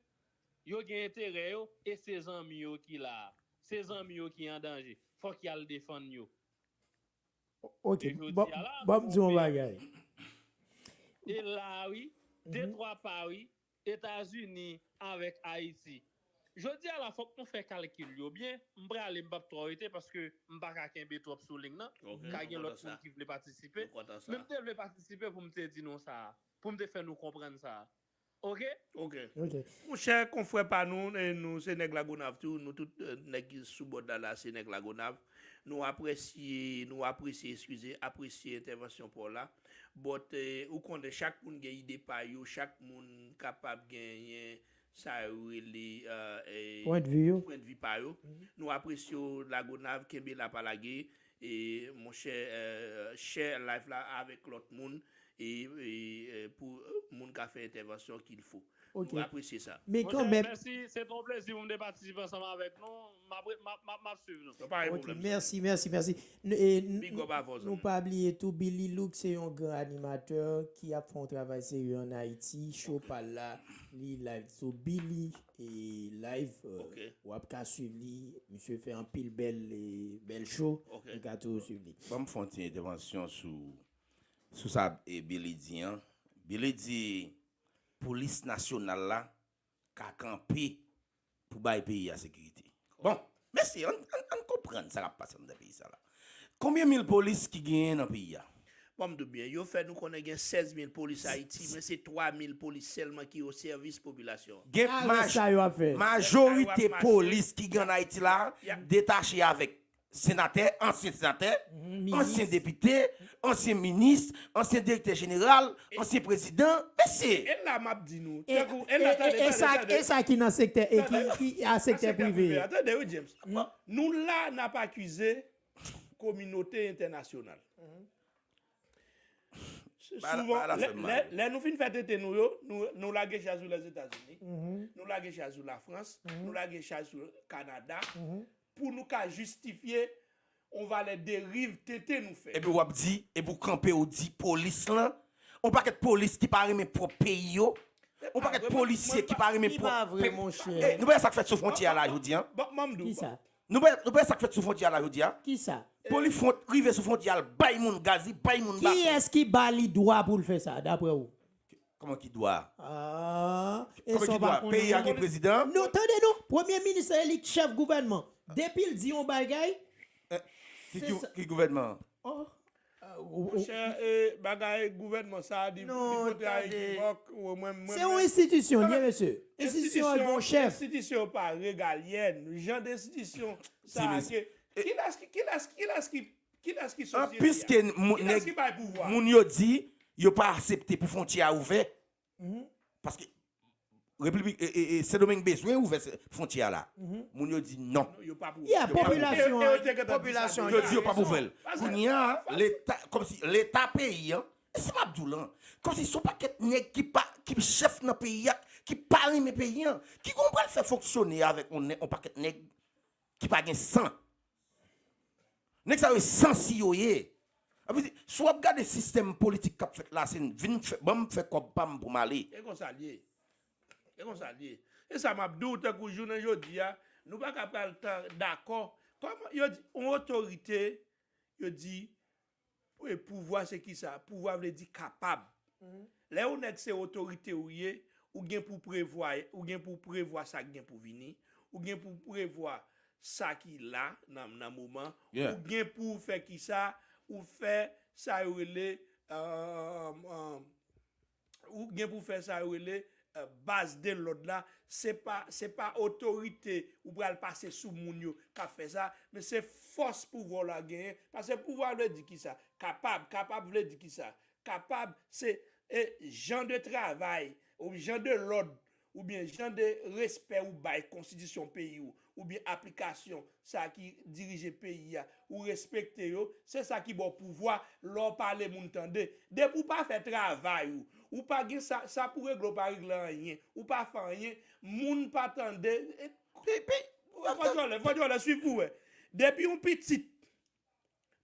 yo gen enterè yo e se zanmi yo ki la a. Se zanmi yo ki an danje. Fòk y al defann yo. Ok, ban m di yon bagay. E la wi, de twa pa wi, Etazini avèk Ayiti. Jodi a la, fòk nou fè kalkil yo byen. M prale, m p ap twò rete paske m pa ka kenbe twòp sou liy nan. Ka gen lòt moun ki vle patisipe. Men m te vle patisipe pou m te di nou sa a, pou m te fè nou konprann sa a. Ok? Ok. Monchè, konfrè pa nou, nou se nèg Lagonav tou, nou tout nèg ki sou bòd la la se nèg Lagonav. Nou apresye, nou apresye, eskize, apresye entèvansyon pa w la. But ou konnen chak moun gen ide pa yo, chak moun kapab genyen sa yo rele pwendvi yo. Pwendvi pa yo. Nou apresye w Lagonav, kenbe la pa lage. E monchè, share live la avèk lòt moun e, e pou moun ka fè entèvansyon qu'il faut. Nou apresye sa. Men kanmenm. Mèsi, se te yon plezi pou m te patisipe ansanm avèk nou. M ap swiv nou. Ok, mèsi, mèsi, mèsi. Nou pa bliye tou, Billy Look se yon gran animatè ki ap fè yon travay serye ann Ayiti. Show pa l la, li live sou Billy e live. W ap ka swiv li. Misye fè anpil bèl, bèl show. Nou ka toujou swiv li. Ban m fè yon ti entèvansyon sou, sou sa Billy di an. Billy di polis nasyonal la ka kanpe pou bay peyi a sekirite. Bon, mesye, ann, ann, ann konprann sa k ap pase anndan peyi sa la. Konbyen mil polis ki genyen nan peyi a? Ban m di w byen, yo fè nou konnen gen sèz mil polis Ayiti, men se twa mil polis sèlman ki o sèvis popilasyon an. Gen majorite polis ki gen ann Ayiti la detache avèk senatè, ansyen senatè, ansyen depite, ansyen minis, ansyen direktè jeneral, ansyen prezidan. Mesye! E la m ap di nou. E sa ki nan sektè, e ki a sektè prive. Tande wi, James. Nou la n ap akize kominote entènasyonal. Souvan, lè nou fin fè tete nou yo, nou lage chay sou Lèzetazini, nou lage chay sou Lafrans, nou lage chay sou Kanada, pou nou ka jistifye yon valè deriv tete nou fè. Epi w ap di, epi w kanpe w di polis lan, yon pakèt polis ki pa renmen pwòp peyi yo, yon pakèt polisye ki pa renmen pwòp peyi. Nou pa wè sa k fèt sou fwontyè a la jodi a? Ban m di w. Nou pa wè sa k fèt sou fwontyè a la jodi a? Kisa? Polis rive sou fwontyè a, l bay moun gaz, li bay moun baton. Kiyès ki ba li dwa pou l fè sa, daprè ou? Kòman ki dwa? Ah, e sa w pa konnen. Peyi a gen prezidan? Non, tande non. Premye minis se li k chèf gouvènman. Depi l di yon bagay. Ki gouvènman? Monchè, bagay gouvènman sa a, li pote a ekivòk. Se yon enstitisyon li ye, mesye. Enstitisyon an gen yon chèf. Enstitisyon pa regalyèn. Jan de enstitisyon sa a ke. Kilès ki, kilès ki, kilès ki, kilès ki sosyete a? Kilès ki bay pouvwa? Moun yo di yo pa aksepte pou fwontyè a ouvè. Paske Repiblik, Sendomeng bezwen ouvè fwontyè a la. Moun yo di non. Popilasyon an, popilasyon an. Yo di yo p ap ouvè l. Kounye a, leta, kòmsi leta peyi an, e se m ap di w lan, kòmsi se yon pakèt nèg ki pa, ki chèf nan peyi a, ki pa renmen peyi an, ki gon pral fè fonksyone avèk yon pakèt nèg ki pa gen san. Nèg sa yo sansi yo ye. Sa vle di, si w ap gade sistèm politik k ap fèt la, se vin fè, ban m fè kòb pa m pou m ale. E konsa l ye. E konsa l ye. E sa m ap di w, tankou jounen jodi a, nou pa ka pral dakò. Kòman yo di, yon otorite, yo di, pouvwa se kisa? Pouvwa vle di kapab. Lè yon nèg se otorite ou ye, ou gen pou prevwa, ou gen pou prevwa sa k gen pou vini, ou gen pou prevwa sa ki la nan, nan moman, ou gen pou fè kisa, ou fè sa yo rele, ou gen pou fè sa yo rele eh, baz de lòd la, se pa, se pa otorite ou pral pase sou moun yo k ap fè sa, men se fòs pouvwa w la genyen. Paske pouvwa vle di kisa? Kapab. Kapab vle di kisa? Kapab, se, eh, jan de travay, ou jan de lòd, oubyen jan de respè ou bay konstitisyon peyi w, oubyen aplikasyon sa ki dirije peyi a, ou respekte yo, se sa ki ba w pouvwa, lè w pale moun tande. Depi w pa fè travay ou, ou pa gen sa, sa pou regle w pa regle anyen, ou pa fè anyen, moun pa tande. E, pi, pi, fò djòlè, fò djòlè, swiv pou wè. Depi yon pitit,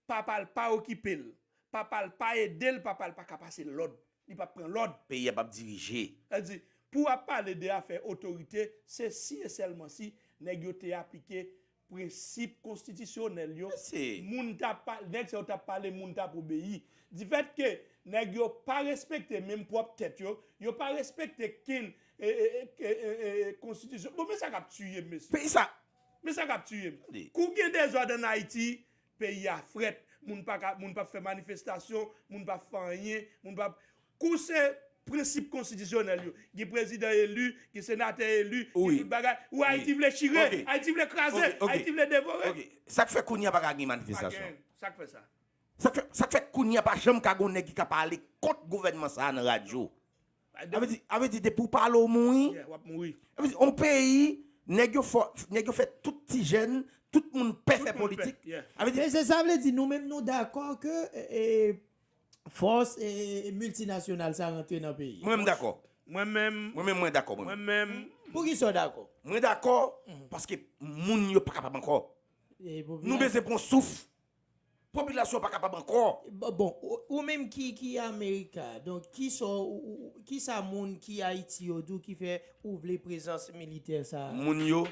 papa l pa okipe l, papa l pa ede l, papa l pa ka pase lòd, li p ap pran lòd. Peyi a p ap dirije. Sa di, pou w ap pale de afè otorite, se si e sèlman si nèg yo te aplike prensip konstitisyonèl yo, moun t ap pa-, nèg sa yo t ap pale, moun t ap obeyi. Difèt ke nèg yo pa respekte menm pwòp tèt yo, yo pa respekte ken, e, e, e, e, e, e, konstitisyon. Bon, men sa k ap tiye m, mesye. Peyi sa. Men sa k ap tiye m. Kou gen dezòd ann Ayiti, peyi a frèt, moun pa ka, moun p ap fè manifestasyon, moun p ap fè anyen, moun p ap, kou se prensip konstitisyonèl yo. Gen prezidan eli, gen senatè eli, gen tout bagay. Ou Ayiti vle chire, Ayiti vle kraze, Ayiti vle devore. Ok. Sa k fè kounye a pa ka gen manifestasyon? Pa gen. Sa k fè sa? Sa k fè, sa k fè kounye a pa janm ka gen yon nèg ki ka pale kont gouvènman sa a nan radyo? A vle di, a vle di, depi w pale, w mouri. Yeah, w ap mouri. A vle di, yon peyi, nèg yo fò, nèg yo fè tout ti jèn, tout moun pè fè politik. Tout moun pè, yeah. A vle di, men se sa vle di, nou menm nou dakò ke, e, e, fòs, e, miltinasyonal sa rantre nan peyi. Mwen menm dakò. Mwen menm. Mwen menm, mwen dakò, mwen menm. Mwen menm. Poukisa w dakò? Mwen dakò, paske moun yo pa kapab ankò. Nou bezwen pran souf. Popilasyon pa kapab ankò. Bon, bon, ou, ou menm ki, ki Amerika, donk, kisa, ou, ou, kisa moun ki Ayiti yo di w ki fè ou vle prezans militè sa a? Moun yo.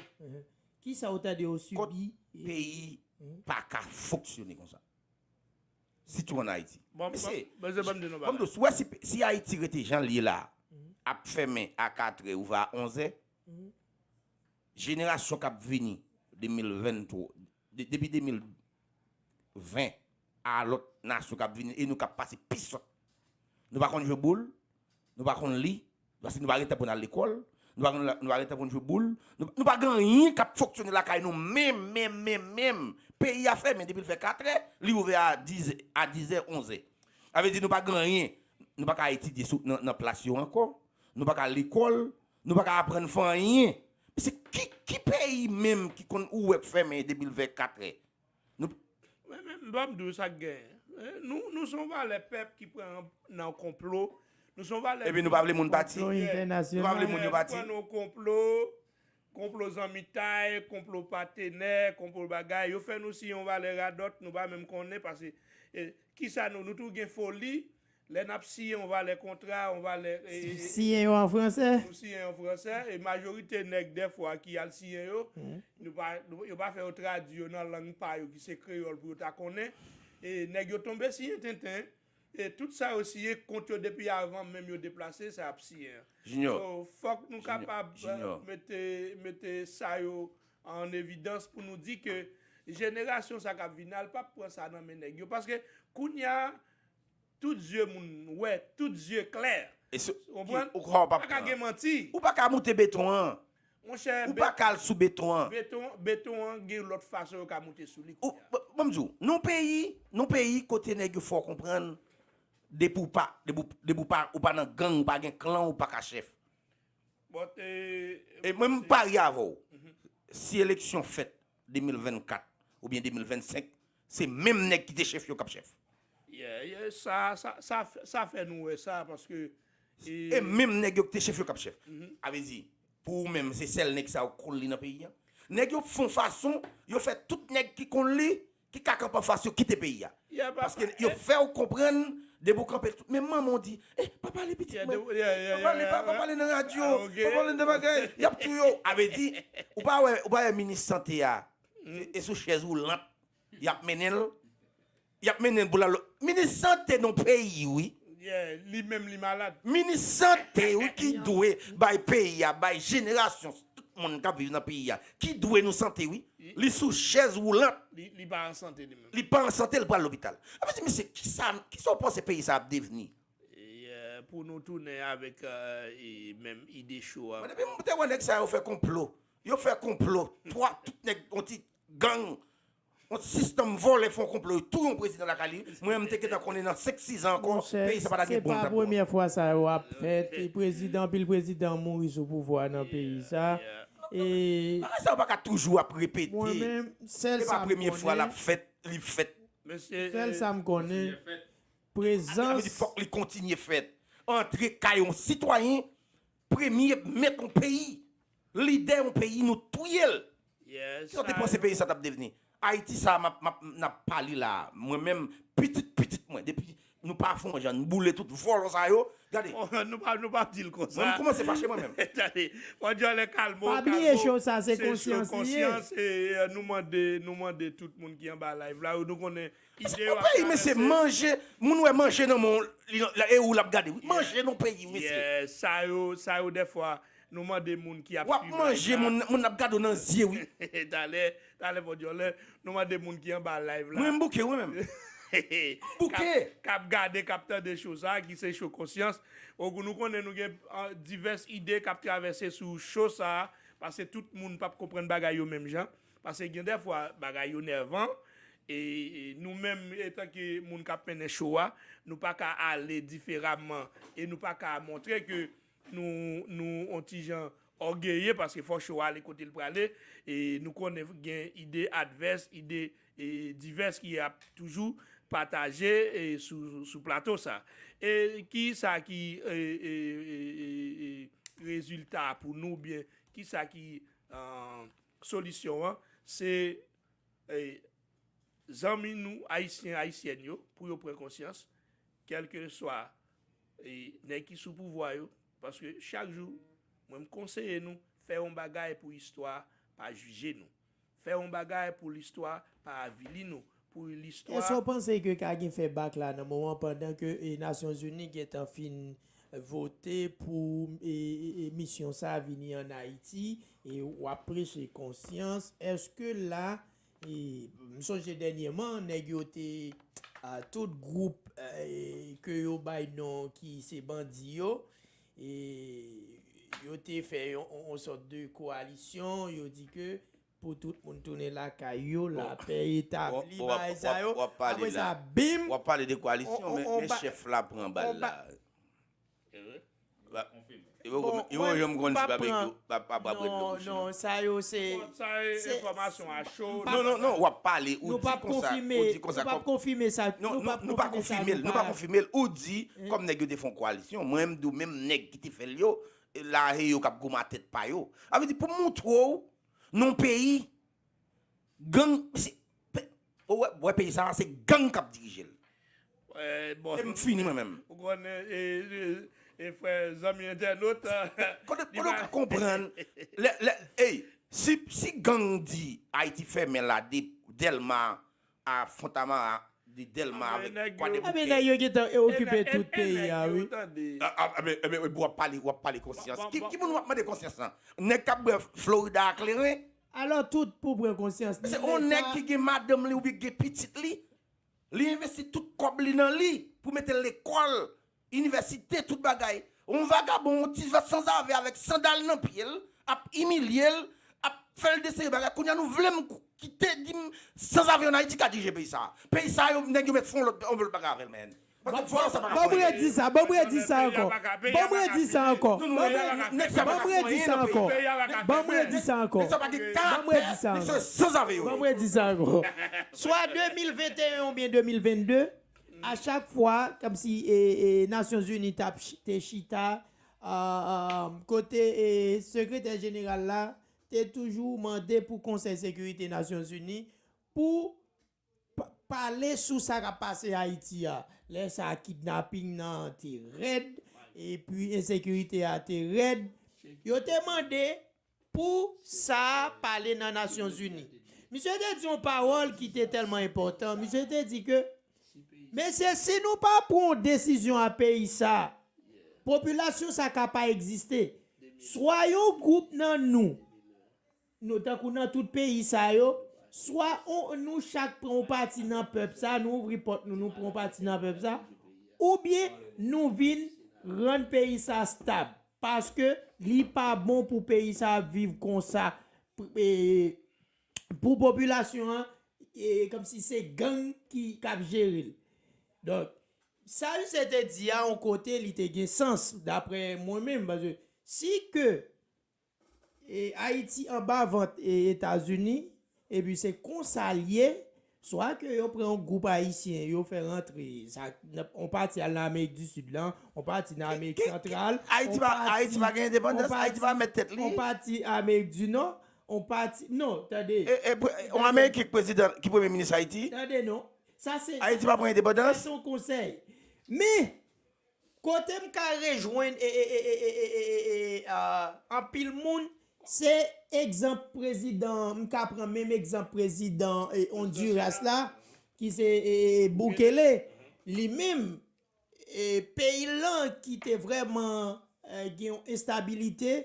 Kisa ou tande yo sibi? Peyi pa ka fonksyone konsa. Sitou ann Ayiti. Bon, mesye, bon, bon, bon, bon, bon, si, si Ayiti rete jan l ye la, ap fèmen a katrè, ouvè a onzè, jenerasyon k ap vini, de mil venntwa, de, depi de mil ven a lòt nasyon k ap vini, e nou k ap pase pi sòt. Nou pa konn jwe boul, nou pa konn li, paske nou pa gen tan pou n al lekòl, nou pa konn, nou pa gen tan pou n jwe boul, nou, nou pa gen anyen k ap fonksyone lakay nou menm, menm, menm, menm. Peyi a fèmen depi l fè katrè, li ouvè a dizè, a dizè, onzè. Sa vle di nou pa gen anyen, nou pa ka etidye sou, nan, nan plas yo ankò, nou pa ka lekòl, nou pa ka aprann fè anyen. Mesye, ki, ki peyi menm ki konn ou wè k fèmen depi l fè katrè? Nou... Men, men, m p ap di w sa k genyen. Eh, nou, nou se yon valè pèp ki pran nan konplo. Nou se yon valè... Epi nou pa vle moun pati? Konplo entènasyonal. Nou pa vle moun yo pati? Nou pran nan konplo, konplo zanmitay, konplo patenè, konplo bagay. Yo fè nou siyen yon valè radòt, nou pa menm konnen, paske, eh, kisa nou, nou tou gen foli, lè n ap siyen yon valè kontra, yon valè, e, e, e, siyen yo an fransè. Nou siyen yo an fransè, e majorite nèg dèfwa ki al siyen yo, nou pa, nou, yo pa fè yo tradui yo nan lang pa yo ki se kreyòl pou yo ta konnen. E nèg yo tonbe siyen tenten, e tout sa yo siyen kont yo depi avan menm yo deplase, sa y ap siyen an. Junior. So, fòk nou kapab, eh, mete, mete sa yo an evidans pou nou di ke jenerasyon sa k ap vini a, l p ap pran sa nan men nèg yo. Paske kounye a, tout zye moun wè, tout zye klè. Ou konprann? Ou pa ka gen manti. Ou pa ka moute beton an. Monchè, ou pa ka al sou beton an. Beton, beton an gen lòt fason yo ka moute sou li kounye a. Ban m di w, nan peyi, nan peyi kote nèg yo fè w konprann, depi w pa, depi w, depi w pa, ou pa nan gang, ou pa gen klan, ou pa ka chèf. Bon, e, e mwen, m parye avè w. Si eleksyon fèt de mil vennkat oubyen de mil vennsenk, se menm nèg ki te chèf yo k ap chèf. Yeah, yeah, sa, sa, sa, sa fè nou wè sa, paske, e, e menm nèg yo ki te chèf yo k ap chèf. Sa vle di, pou ou menm, se sèl nèg sa yo k konn li nan peyi a. Nèg yo fè yon fason, yo fè tout nèg ki konn li, ki ka kanpe anfas yo kite peyi a. Paske yo fè w konprann, depi w kanpe, men manman w di, eh, pa pale pitit mwen, pa pale, pa, pa pale nan radyo, pa pale nan bagay, y ap touye w. Sa vle di, ou pa wè, ou pa wè minis sante a, e, e sou chèz woulant y ap mennen l, y ap mennen l pou l al, minis sante nan peyi, wi. Yeah, li menm li malad. Minis sante, wi, ki dwe bay peyi a, bay jenerasyon, tout moun k ap viv nan peyi a, ki dwe nou sante, wi. Li sou chèz woulant. Li, li pa an sante li menm. Li pa an sante, li pral lopital. Sa vle di, mesye, kisa, kisa w panse peyi sa ap devni? E, eh, Pou nou tounen avèk menm ide cho a. Depi m te wè nèg sa yo fè konplo, yo fè konplo, twa tout nèg yon ti gang, yon sistèm vòlè fè yon konplo, yo touye yon prezidan lakay li. Mwen menm m te gentan konnen nan senk sis an ankò, peyi sa pa ta gen bon. Se pa premyè fwa sa yo ap fèt. Prezidan, anpil prezidan mouri sou pouvwa nan peyi sa. E bagay sa yo pa ka toujou ap repete. Se pa premye fwa l ap fèt, li fèt. Sèl sa m konnen, prezans. Fòk li kontinye fèt. Antre kay yon sitwayen, premye mèt yon peyi, lidè yon peyi, nou touye l. Kisa w te panse peyi sa t ap devni? Ayiti sa a m ap, m ap, n ap pale la a. Mwen menm, pitit pitit mwen, depi nou pa fè yon jan, n boule tout vòlò sa yo. Gade. Nou pa, nou pa di l konsa. Mwen, m kòmanse fache mwen menm. Tande, Fòdjòlè, kalme w. Pa bliye cho sa, se konsyans li ye. Konsyans, e nou mande, nou mande tout moun ki anba live la, nou konnen ide yo ap travèse. Yon peyi, mesye, manje, moun wè manje nan men w, e ou l ap gade, wi. Manje nan peyi, mesye. Sa yo, sa yo, dèfwa, nou mande moun ki ap swiv live la. W ap manje, moun, moun ap gade w nan zye, wi. Talè, talè, Fòdjòlè, nou mande moun ki anba live la. Mwen, m bouke, wi, menm. M bouke. K ap gade, k ap tande cho sa a, ki se cho konsyans. Ogou, nou konnen nou gen divès ide k ap travèse sou cho sa a, paske tout moun p ap konprann bagay yo menm jan. Paske gen dèfwa, bagay yo nèvan, e nou menm, etanke moun k ap mennen cho a, nou pa ka ale diferaman, e nou pa ka montre ke nou, nou on ti jan ògeye, paske fò cho a ale kote l prale, e nou konnen gen ide advès, ide divès ki ap toujou pataje sou, sou plato sa. E ki sa ki rezilta pou nou, oubyen ki sa ki solisyon an? Se zanmi nou ayisyen, ayisyèn yo, pou yo pran konsyans, kèlkeswa nèg ki sou pouvwa yo, paske chak jou, mwen m konseye nou, fè yon bagay pou istwa pa jije nou. Fè yon bagay pou listwa pa avili nou, pou listwa. Èske w panse ke ka gen fè bak la nan moman pandan ke Nasyonzini gentan fin vote pou misyon sa vini ann Ayiti e w ap preche konsyans? Èske la, m sonje dènyèman nèg yo te, tout gwoup ke yo bay non ki se bandi yo, e yo te fè yon sòt de kowalisyon, yo di ke pou tout moun tounen lakay yo, lapè etabli, bagay sa yo. Apre sa, bim! W ap pale de kowalisyon, men chèf la pran bal la. Yo janm konn si Babekyo ap ap ap ret lòt bouch. Non, sa yo se. Sa e enfòmasyon a cho. Non, non, non, w ap pale, ou di konsa, ou di konsa. Nou p ap konfime sa. Nou p ap konfime l, nou p ap konfime l. Ou di, kòm nèg yo te fè yon kowalisyon, mwen menm m di w menm nèg ki te fè l yo, la e yo k ap goumen a tèt pa yo. Sa vle di pou m montre w, nan yon peyi, gang, mesye, ou wè, wè peyi sa a, se gang k ap dirije l. E m fini mwen menm. Ou konnen, e, e, e frè, zanmi entènot. Kote, kote w ka konprann, lè, lè, ey, si, si gang di Ayiti fèmen la de Dèlma a Fontamara, de Dèlma avèk Kwadèboukè. Anben nèg yo gentan okipe tout peyi a, wi. Anben, anben, w ap pale, w ap pale konsyans. Ki, ki moun w ap mande konsyans lan? Nèg k ap bwè Florida a kleren? Alò tout pou pran konsyans. Se yon nèg ki gen madanm li oubyen ki gen pitit li, li envesti tout kòb li nan li pou mete l lekòl, inivèsite, tout bagay. Yon vagabon, yon ti sanzave avèk sandal nan pye l, ap imilye l, ap fè l de seri bagay. Kounye a nou vle m kite di m sanzave ann Ayiti ka dirije peyi sa a. Peyi sa a, yo, nèg yo mèt fè yon lòt, yon lòt bagay avè l, man. Ban m redi sa, ban m redi sa ankò. Ban m redi sa ankò. Ban m redi sa ankò. Ban m redi sa ankò. Ban m redi sa ankò. Ban m redi sa ankò. Swa de mil venteyen oubyen de mil vennde, a chak fwa, kòmsi Nasyonzini t ap te chita, kote Sekretè Jeneral la te toujou mande pou Konsèy Sekirite Nasyonzini pou pale sou sa k ap pase Ayiti a. Lè sa a, kidnaping nan te rèd, epi ensekirite a te rèd. Yo te mande pou sa pale nan Nasyonzini. Misye te di yon pawòl ki te tèlman enpòtan. Misye te di ke, mesye, si nou pa pran yon desizyon a peyi sa, popilasyon sa ka pa egziste. Swa yon gwoup nan nou, nou tankou nan tout peyi sa yo, swa nou chak pran yon pati nan pèp sa, nou ouvri pòt nou, nou pran yon pati nan pèp sa, oubyen nou vin rann peyi sa stab. Paske li pa bon pou peyi sa viv konsa. Pou, e, pou popilasyon an, e, kòmsi se gang ki k ap jere l. Donk, sa misye te di a, yon kote, li te gen sans, daprè mwen menm, paske si ke e Ayiti anba vant e Etazini, epi se konsa l ye, swa ke yo pran yon gwoup ayisyen, yo fè rantre, sa, yon pati al nan Amerik di Sid lan, yon pati nan Amerik Santral, Ayiti pa, Ayiti pa gen endepandans, Ayiti pa mèt tèt li. Yon pati Amerik di Nò, yon pati, non, tande. E, e, pre- yon Ameriken ki prezidan, ki premye minis Ayiti? Tande non. Sa se, Ayiti pa pran endepandans? Sa se yon konsèy. Men, kote m ka rejwenn e, e, e, e, e, e, e, e, a, anpil moun, se egzanp prezidan, m ka pran menm egzanp prezidan e, Honduras la, ki se e, e, Bukele. Li menm, e, peyi l lan ki te vrèman e, gen yon enstabilite,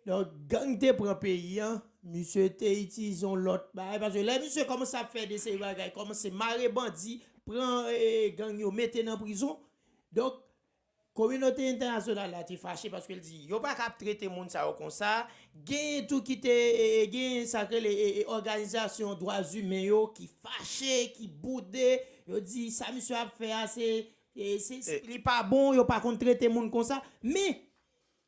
donk gang te pran peyi an, misye te itilize yon lòt bagay, paske lè misye kòmanse ap fè de seri bagay, kòmanse mare bandi, pran e, gang yo, mete nan prizon, donk kominote entènasyonal la te fache paske l di, yo pa ka ap trete moun sa yo konsa. Genyen tou ki te, e, e, genyen sa k rele e, e, òganizasyon dwa imen yo ki fache, ki boude. Yo di, sa misye ap fè a, se, e, se, se, li pa bon, yo pa konn trete moun konsa. Men,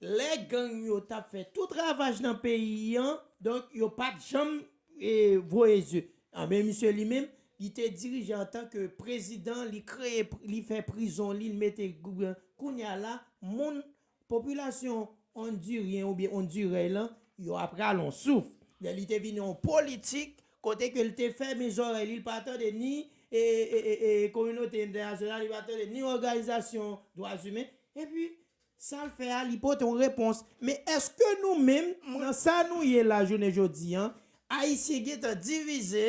lè gang yo t ap fè tout ravaj nan peyi an, donk, yo pa t janm e, voye zye. Anben, misye li menm, li te dirije antanke prezidan, li kreye, li fè prizon li, li mete gouvèn. Kounye a la, moun, popilasyon ondiryen oubyen ondirèy lan, yo ap rale yon souf. Lè li te vin yon politik, kote ke li te fèmen zòrèy li, li pa tande ni e, e, e, e, kominote entènasyonal, li pa tande ni òganizasyon dwa imen. Epi, sa l fè a, li pote yon repons. Men èske nou menm, nan sa nou ye la jounen jodi an, Ayisyen gentan divize,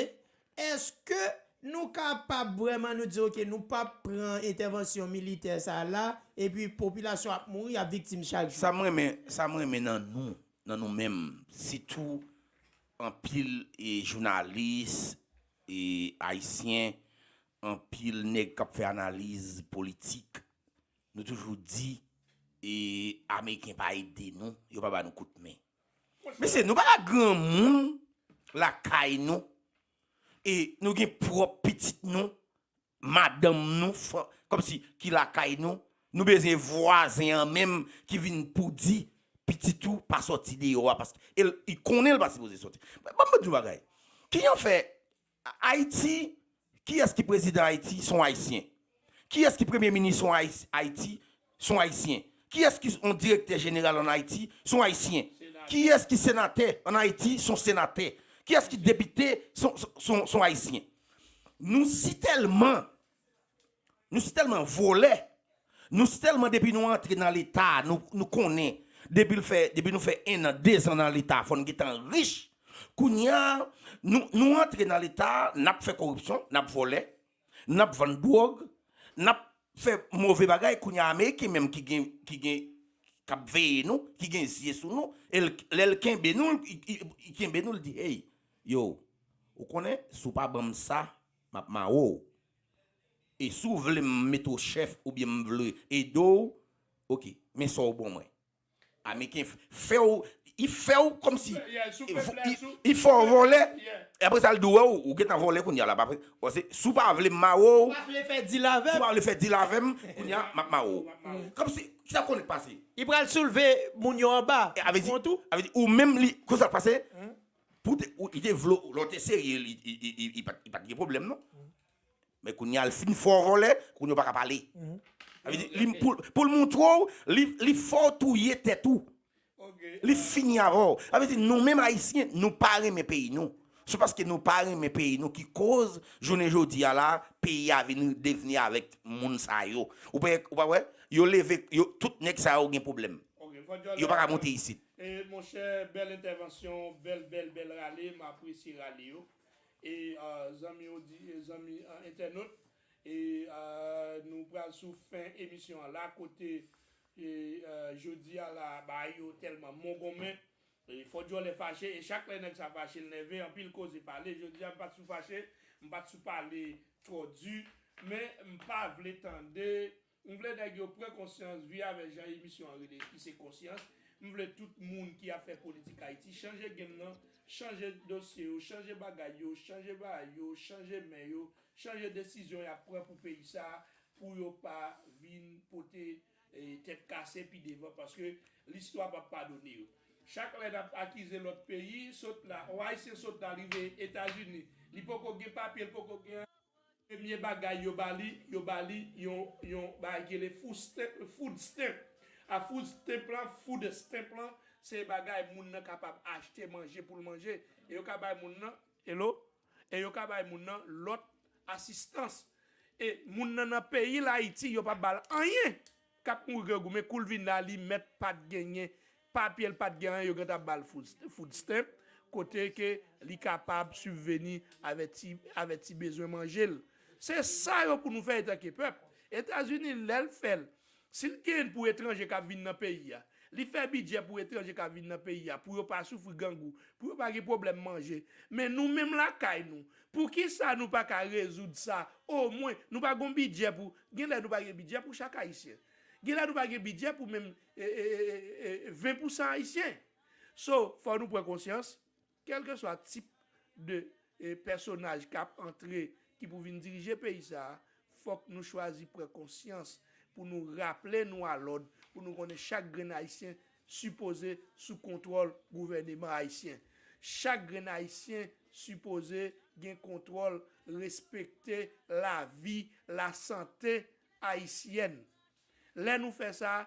èske nou kapab vrèman nou di, oke, nou p ap pran entèvansyon militè sa la, epi popilasyon ap mouri, ap viktim chak jou? Sa m renmen, sa m renmen nan nou, nan nou menm, sitou anpil e jounalis e ayisyen, anpil nèg k ap fè analiz politik, nou toujou di e Ameriken pa ede nou, yo pa ba nou kout men. Mesye, nou pa ka granmoun lakay nou e nou gen pwòp pitit nou, madanm nou, kòmsi ki lakay nou, nou bezwen vwazen an menm ki vin pou di pitit ou pa sòti deyò a paske e l, li konnen l pa sipoze sòti. Ban m di w bagay. Ki jan fè Ayiti, kiyès ki prezidan Ayiti? Se yon ayisyen. Kiyès ki premye minis yon Ayis- Ayiti? Se yon ayisyen. Kiyès ki yon direktè jeneral ann Ayiti? Se yon ayisyen. Kiyès ki senatè ann Ayiti? Se yon senatè. Kiyès ki depite? Se yon- se yon- se yon ayisyen. Nou si tèlman, nou si tèlman vòlè, nou si tèlman depi nou antre nan Leta, nou, nou konnen, depi l fè, depi nou fè en an, dezan nan Leta, fò n gentan rich. Kounye a, nou, nou antre nan Leta, n ap fè koripsyon, n ap vòlè, n ap vann dwòg, n ap fè move bagay. Kounye a, Ameriken menm ki gen, ki gen, k ap veye nou, ki gen zye sou nou, e l- lè l kenbe nou, li, li, li kenbe nou, li di, hey, yo, ou konnen, si w pa ban m sa, m ap mare w. E si w vle m mete w chèf oubyen m vle ede w, oke, men sa w ban mwen. Ameriken f- fè w, li fè w kòmsi li fè w vòlè. E apre sa, l di w, ou gentan vòlè kounye a la. Paske si w pa vle m mare w, si w pa vle fè dil avè m, kounye a, m ap mare w. Kòmsi, kisa w konnen k pase? Li pral soulve moun yo anba kont ou. Avè di, ou menm, li, konsa k pase? Pou te, ou, li te vle, lè w te serye, li, li, li, li, li pa t, li pa t gen pwoblèm, non. Men kounye a, l fin fè w vòlè, kounye a w pa ka pale. Sa vle di, li, pou, pou l montre w, li, li fè w touye tèt ou. Li fini avè w. Sa vle di, nou menm Ayisyen, nou pa renmen peyi nou. Se paske nou pa renmen peyi nou ki koz, jounen jodi a la, peyi a vin devni avèk moun sa yo. Ou pa, ou pa wè? Yo leve, yo, tout nèg sa yo gen pwoblèm. Yo pa ka monte isit. E, monchè, bèl entèvansyon, bèl, bèl, bèl rale, m apresye rale yo. E, a, zanmi odi-, e, zanmi, a, entènot, e, a, nou pral sou fen emisyon an la, kote, e, a, jodi a la, bagay yo tèlman mongonmen. E, fò dyòlè fache, e chak lè nèg sa fache, l nève, anpil koze pale. Jodi a, m pa t sou fache, m pa t sou pale twò di, men m pa vle tande M vle nèg yo pran konsyans, vi avè jan emisyon an rele ki se konsyans. M vle tout moun ki ap fè politik Ayiti chanje game nan, chanje dosye yo, chanje bagay yo, chanje bagay yo, chanje men yo, chanje desizyon y ap pran pou peyi sa a, pou yo pa vin pote eh, tèt kase pi devan, paske listwa p ap padone yo. Chak lè n ap akize lòt peyi, sot la, yon Ayisyen sot la rive Etazini, li poko gen papye, li poko gen anyen. Premye bagay yo ba li, yo ba li yon, yon bagay ki rele food stamp, food stamp. A food stamp lan, food stamp lan, se bagay moun nan kapab achte manje pou l manje. E yo ka bay moun nan, hello? E yo ka bay moun nan lòt asistans. E moun nan nan peyi l Ayiti, yo p ap ba l anyen. K ap mouri grangou, men kou l vin la, li mèt pa t genyen papye, l pa t gen anyen, yo gentan ap ba l food, food stamp, kote ke li kapab sibveni avè ti, avè ti bezwen manje l. Se sa yo pou nou fè antanke pèp. Etazini, lè l fè l, si l gen pou etranje k ap vin nan peyi a, li fè bidjè pou etranje k ap vin nan peyi a, pou yo pa soufri grangou, pou yo pa gen pwoblèm manje. Men nou menm lakay nou, poukisa nou pa ka rezoud sa? Omwen, nou pa gon bidjè pou, gen lè nou pa gen bidjè pou chak Ayisyen. Gen lè nou pa gen bidjè pou menm e, e, e, e, e, ven pousan Ayisyen. So, fò nou pran konsyans, kèlkeswa tip de e, pèsonaj k ap antre, ki pou vin dirije peyi sa a, fòk nou chwazi pran konsyans pou nou raple nou a lòd, pou nou konnen chak grenn Ayisyen sipoze sou kontwòl gouvèneman ayisyen. Chak grenn Ayisyen sipoze gen kontwòl, respekte lavi, lasante ayisyèn. Lè nou fè sa,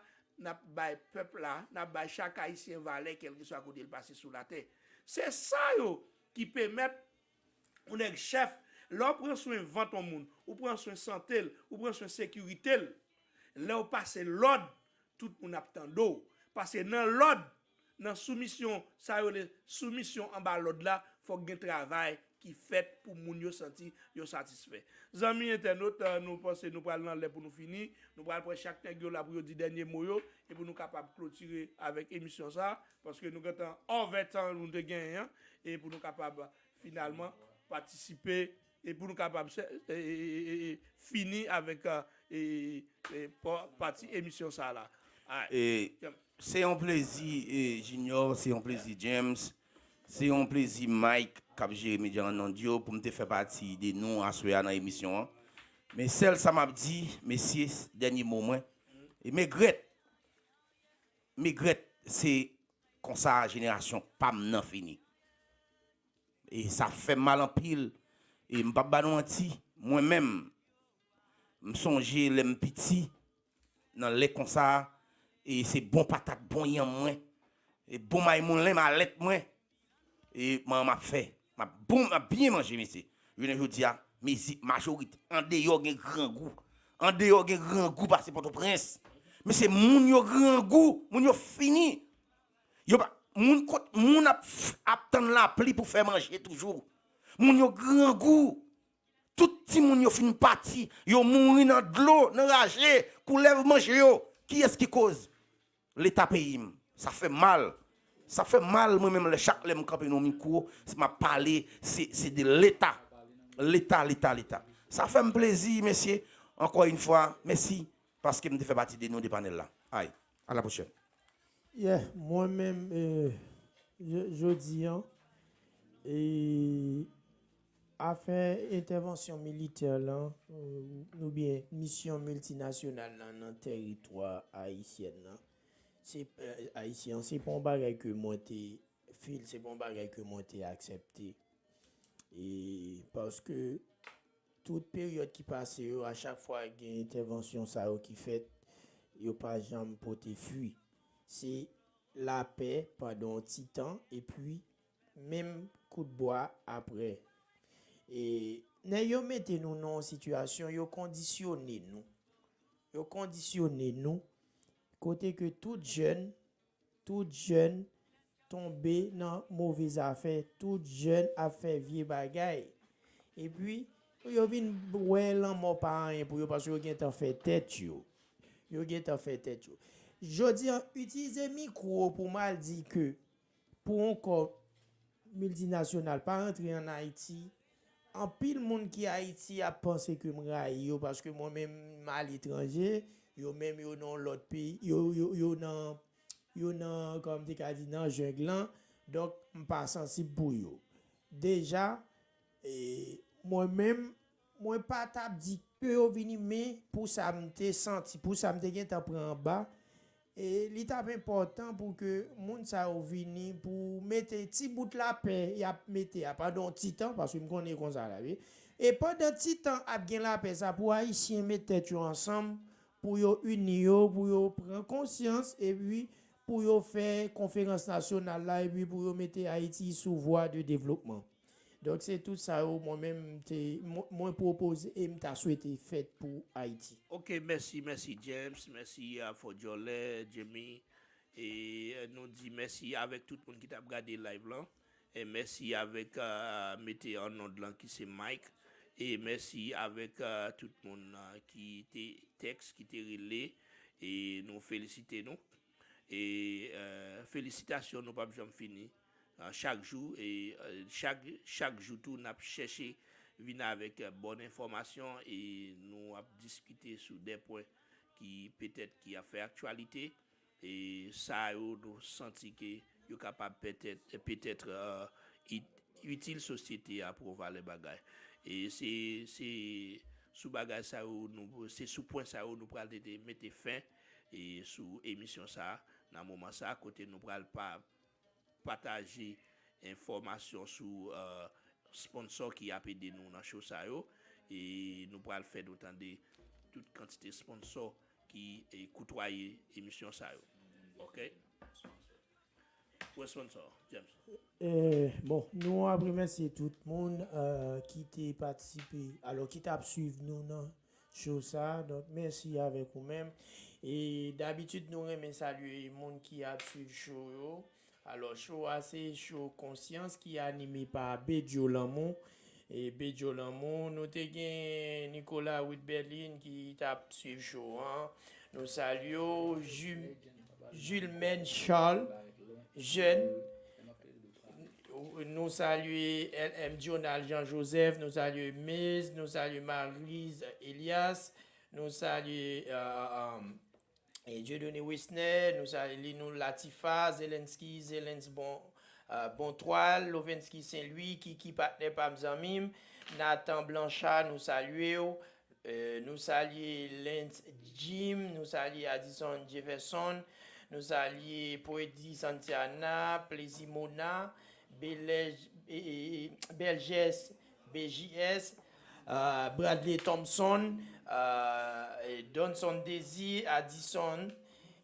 n ap bay pèp la, n ap bay chak Ayisyen valè, kèlkeswa kote l pase sou latè. Se sa yo ki pèmèt yon nèg chèf, lè w pran swen vant yon moun, ou pran swen sante l, ou pran swen sekirite l, lè w pase lòd, tout moun ap tande w. Paske nan lòd, nan soumisyon, sa yo rele soumisyon anba lòd la, fòk gen travay ki fèt pou moun yo santi yo satisfè. Zanmi entènot, eh, nou panse nou pral nan lè pou nou fini. Nou pral pran chak nèg yo la pou yo di dènye mo yo, e pou nou kapab klotire avèk emisyon sa, paske nou gentan over tan nou te genyen an, e pou nou kapab finalman patisipe, e pou nou kapab se- e, e, e, e, e, fini avèk eh, e, e, pa- pati emisyon sa la. Alright. E se yon plezi, e, Junior, se yon plezi, James, se yon plezi, Mike, k ap jere medya an nan Dyo, pou m te fè pati de nou aswè a nan emisyon an. Men sèl sa m ap di, mesye, dènye mo mwen, e m egrèt, m egrèt, se konsa jenerasyon pa m nan fini. E sa fè m mal anpil. E m p ap ba nou manti, mwen menm, m sonje lè m piti, nan lè konsa, e se bon patat, bon yanm mwen, e bon may moulen, malèt mwen, e manman m ap fè. M ap bon, m ap byen manje, mesye. Jounen jodi a, mezi, majorite, andeyò gen grangou. Andeyò gen grangou pase Pòtoprens. Mesye, moun yo grangou, moun yo fini. Yo pa, moun kot, moun ap, ap tann lapli pou fè manje toujou. Moun yo grangou. Tout timoun yo fin pati, yo mouri nan dlo, nan raje, koulèv manje yo. Kiyès ki koz? Leta peyi m. Sa fè m mal. Sa fè m mal, mwen menm, lè chak lè m kanpe nan mikwo, m ap pale, se, se de Leta. Leta, Leta, Leta. Sa fè m plezi, mesye. Ankò yon fwa, mèsi, paske m te fè pati de nou de panèl la. Ay, a la pwochèn. Yeah, mwen menm, eh, je- jodi an, e afè entèvansyon militè lan, eh, oubyen misyon miltinasyonal lan nan tèritwa ayisyèn nan, se, eh, ayisyen an, se pa yon bagay ke mwen te fil, se pa yon bagay ke mwen te aksepte. E paske tout peryòd ki pase yo, a chak fwa gen entèvansyon sa yo ki fèt, yo pa janm pote fwi. Se lapè pandan yon ti tan, epi menm kout bwa apre. E nèg yo mete nou nan yon sitiyasyon, yo kondisyone nou. Yo kondisyone nou, kote ke tout jèn, tout jèn tonbe nan move zafè, tout jèn ap fè vye bagay. Epi, yo vin wè lanmò pa anyen pou yo, paske yo gentan fè tèt yo. Yo gentan fè tèt yo. Jodi an, itilize mikwo pou m al di ke pou yon kò miltinasyonal pa rantre ann Ayiti, anpil moun ki Ayiti ap panse ke m rayi yo, paske mwen menm m aletranje, Yo menm, yo nan lòt peyi, yo, yo, yo nan, yo nan, kòman m te ka di, nan jeng lan. Donk, m pa sansib pou yo. Deja, e, mwen menm, mwen pa t ap di ke yo vini, men pou sa m te santi, pou sa m te gentan pran anba, e li t ap enpòtan pou ke moun sa yo vini pou mete ti bout lapè y ap mete a pandan yon ti tan, paske m konnen e konsa l ap ye. E pandan ti tan ap gen lapè sa, pou Ayisyen met tèt yo ansanm, pou yo ini yo, pou yo pran konsyans, epi pou yo fè konferans nasyonal la, epi pou yo mete Ayiti sou vwa de devlopman. Donk, se tout sa yo, mwen menm, m te, mwen, mwen pwopoze e m ta swete fèt pou Ayiti. Ok, mèsi, mèsi James, mèsi a Fodjòlè, Jimmy. E, euh, nou di mèsi avèk tout moun ki t ap gade live lan. E mèsi avèk, euh, mete an nòd lan ki se Mike. E mèsi avèk, euh, tout moun, euh, ki te tèks, ki te rele. E nou felisite nou. E, euh, felisitasyon nou p ap janm fini. Ah, chak jou, e, euh, chak, chak jou tou, n ap chèche vin avèk, euh, bòn enfòmasyon e nou ap diskite sou de pwen ki petèt ki ap fè aktyalite. E sa yo nou santi ke yo kapab petèt, petèt, euh, it-, itil sosyete a pou yon valè bagay. E se, se sou bagay sa yo nou, se sou pwen sa yo nou pral te, te mete fen e sou emisyon sa a, nan moman sa a, kote nou pral pa, pataje enfòmasyon sou, euh, sponsò ki ap ede nou nan show sa yo. E nou pral fè nou tande tout kantite sponsò ki, e, koutwaye emisyon sa yo. Ok? Pou sponsò, James. Eh, bon, nou ap remèsye tout moun, euh, ki te patisipe, alò, ki t ap swiv nou nan show sa. Donk, mèsi avèk ou menm. E dabitid, nou renmen salye moun ki ap swiv show yo. Alò, show a se show Konsyans ki anime pa Bedjo Lanmou. E Bedjo Lanmou, nou te gen Nicolas Witt Berlin ki t ap swiv show an. Nou salye w, Ju-, Julmen Charles, jèn. Nou salye L M Jonal Jean Joseph, nou salye Mez, nou salye Marise Elias, nou salye, euh, euh, e Dieudonné Wesner, nou salye li, nou Latifa, Zelensky, Zelens Bon, euh, Bontwal, Lovensky Saint Louis, Kiki patnè pa m, zanmi m, Nathan Blanchard, nou salye w. Euh, nou salye Lens Jim, nou salye Addison Jefferson, nou salye Poedi Santiana, Plezi Mona, Belèj-, e, e, e, Belges, B J S, euh, Bradley Thompson, euh, e Donson Désir, Addison,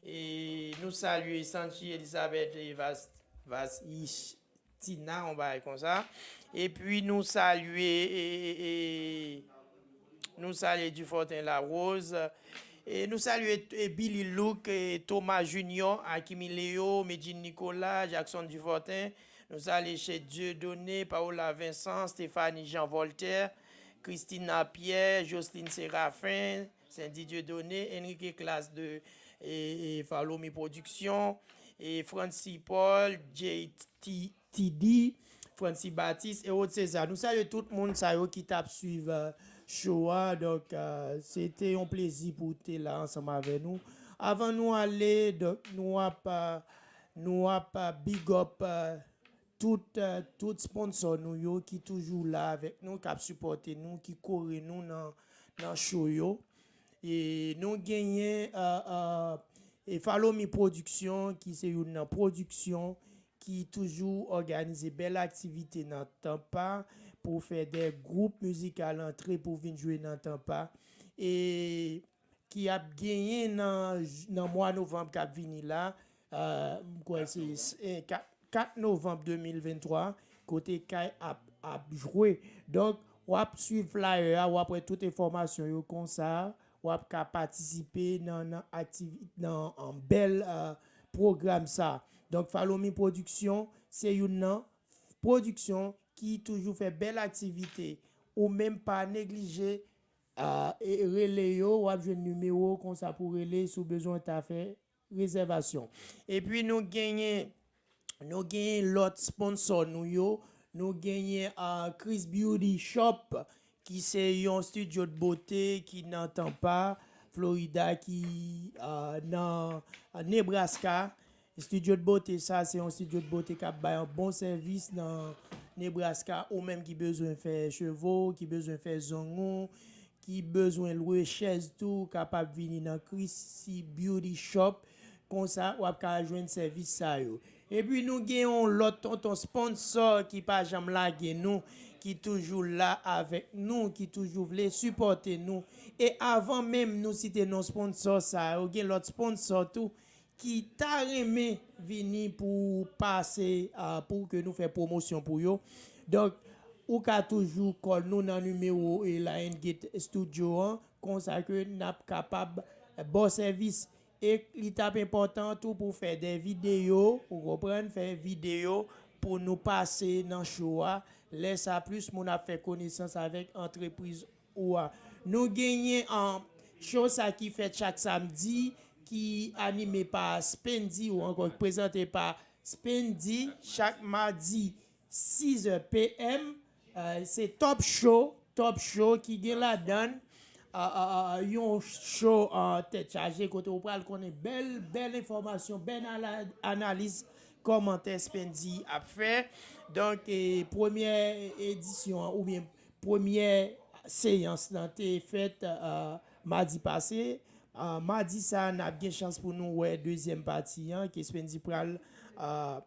e nou salye Sanchi Elizabeth e Vas-, Vas-, Ish-, Tina, yon bagay konsa. Epi nou salye, e, e, e, nou salye Dufortin Larose. E nou salye, e, Billy Luke, e, Thomas Junior, Akimi Leo, Medjine Nicolas, Jackson Dufortin. Nou salye Chez Dieudonné, Paola Vincent, Stéphanie Jean Voltaire, Christina Pierre, Jocelyne Séraphin, Cindy Dieudonné, Enrique Classe de, e, e, Falomi Production, e, Francis Paul, J T T D, Francis Baptiste, Hérode César. Nou salye tout moun sa yo ki t ap swiv, euh, show a. Donk, euh, se te yon plezi pou te la ansanm avè nou. Avan nou ale, donk, nou ap, euh, nou ap, euh, big up, euh, tout, euh, tout sponsò nou yo ki toujou la avèk nou, k ap sipòte nou, ki kore nou nan, nan show yo. E nou genyen, euh, euh, e Follow Me Production, ki se youn nan pwodiksyon ki toujou òganize bèl aktivite nan Tampa pou fè de gwoup mizikal antre pou vin jwe nan Tampa. E ki ap genyen nan, nan mwa novanm k ap vini la. Euh, m kwè se, eh, kat, kat novanm de mil venntwa, kote Kay ap, ap jwe. Donk, w ap swiv flyer a, w ap wè tout enfòmasyon yo konsa, w ap ka patisipe nan, nan aktivi-, nan, an bèl, euh, pwogram sa. Donk, Follow Me Production, se youn nan pwodiksyon ki toujou fè bèl aktivite. Ou menm pa neglije, euh, e rele yo, w ap jwenn nimewo konsa pou rele si w bezwen ta fè rezèvasyon. Epi nou genyen, nou genyen lòt sponsò nou yo. Nou genyen, ah, Chris Beauty Shop, ki se yon studio de beauté ki nan Tampa. Florida, ki uh, nan Nebraska. Studio de beauté sa, se yon studio de beauté k ap bay yon bon sèvis nan Nebraska. Ou menm ki bezwen fè cheve w, ki bezwen fè zong ou, ki bezwen lwe chèz tou, kapab vini nan Chrissy Beauty Shop. Konsa, w ap ka jwenn sèvis sa yo. Epi nou gen yon lòt tonton sponsor ki pa janm lage nou, ki toujou la avèk nou, ki toujou vle sipòte nou. E avan menm nou site non sponsor sa yo, gen lòt sponsor tou ki ta renmen vini pou pase, ah, pou ke nou fè pwomosyon pou yo. Donk, ou ka toujou call nou nan nimewo e Lion Gate Studio an, konsa ke n ap kapab ba w sèvis. E li t ap enpòtan tou pou fè de videyo, ou konprann, fè videyo pou nou pase nan show a. Lè sa, plis moun ap fè konesans avèk antrepriz ou a. Nou genyen an show sa ki fèt chak samdi, ki anime pa Spendy ou ankò prezante pa Spendy chak madi sis è P M. Euh, se Top Show, Top Show ki gen ladan l, euh, euh, euh, yon show an tèt chaje kote ou pral konnen bèl, bèl enfòmasyon, bèl ala- analiz, kòmantè Spendy ap fè. Donk, e, premyè edisyon an, oubyen premyè seyans lan te fèt, euh, madi pase. Euh, madi sa, n ap gen chans pou nou wè dezyèm pati an, ke Spendy pral, euh,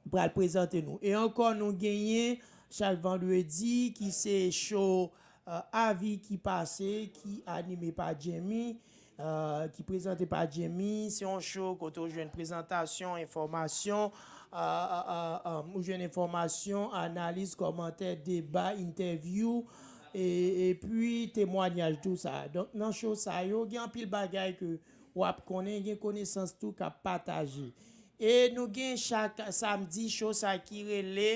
pral prezante nou. E ankò, nou genyen chak vandredi ki se show, euh, Avi ki pase, ki anime pa Jamie, euh, ki prezante pa Jamie. Se yon show kote w jwenn prezantasyon, enfòmasyon, euh, euh, euh, euh, ou jwenn enfòmasyon, analiz, kòmantè, deba, entèvyou, e, epi temwanyaj, tou sa. Donk, nan show sa yo, gen anpil bagay ke w ap konnen, gen konesans tou k ap pataje. E nou gen chak samdi show sa ki rele,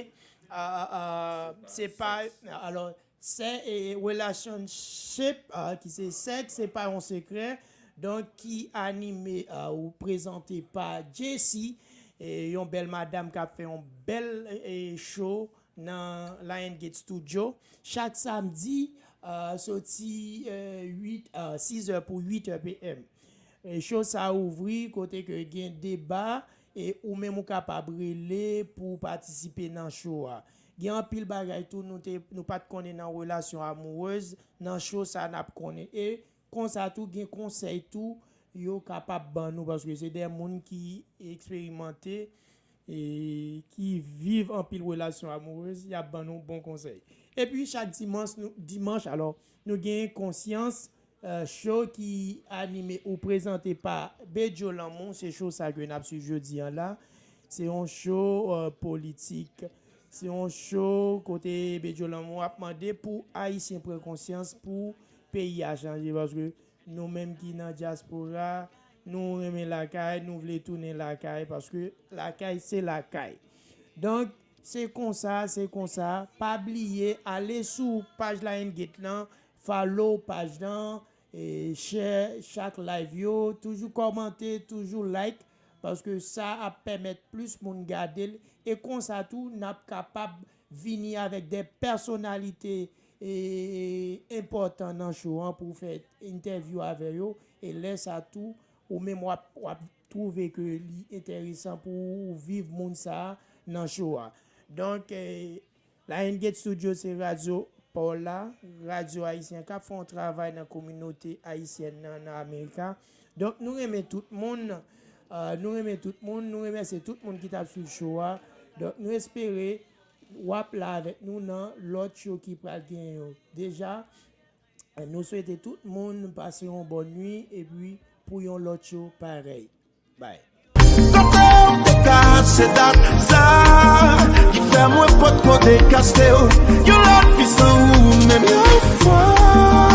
euh, euh, se pa, alò, se, e, relationship, euh, ki se sèks, se pa yon sekrè. Donk, ki anime, euh, ou prezante pa Jessie, e, yon bèl madanm k ap fè yon bèl, e, show nan Lion Gate Studio. Chak samdi, euh, soti, euh, uit, euh, sis è pou uit è P M. E show sa ouvri kote ke gen deba, e ou menm ou kapab rele pou w patisipe nan show a. Gen anpil bagay tou nou te, nou pa t konnen nan relasyon amourèz, nan show sa n ap konnen. E konsa tou, gen konsèy tou yo kapab ban nou, paske se de moun ki eksperimante e ki viv anpil relasyon amourèz, y ap ban nou bon konsèy. Epi chak dimanch, nou, dimanch, alò, nou gen Konsyans, euh, show ki anime ou prezante pa Bedjo Lanmou. Se show sa ke n ap swiv jodi an la. Se yon show, euh, politik. Se yon show kote Bedjo Lanmou ap mande pou Ayisyen pran konsyans, pou peyi a chanje, paske nou menm ki nan dyaspora, nou renmen lakay, nou vle tounen lakay, paske lakay se lakay. Donk, se konsa, se konsa. Pa bliye, ale sou paj Lion Gate lan, follow paj lan, e share chak live yo, toujou kòmante, toujou like, paske sa ap pèmèt plis moun gade l. E konsa tou, n ap kapab vini avèk de pèsonalite, e, enpòtan nan show an pou fè entèvyou avè yo. E lè sa tou, ou menm w ap, w ap twouve ke li enteresan pou ou viv moun sa a nan show a. Donk, e, Lion Gate Studio se radyo pa w la, radyo ayisyen k ap fè yon travay nan kominote ayisyèn nan, nan Amerika. Donk, nou renmen tout moun, euh, nou renmen tout moun, nou remèsye tout moun ki t ap swiv show a. Donk, nou espere w ap la avèk nou nan lòt show ki pral gen yo. Deja, nou swete tout moun pase yon bòn nwi, epi pou yon lòt show parèy. Bay. Kote w te ka se dat sa ki fè mwen potko dekaste w yon lòt fi san ou menm yon fwa.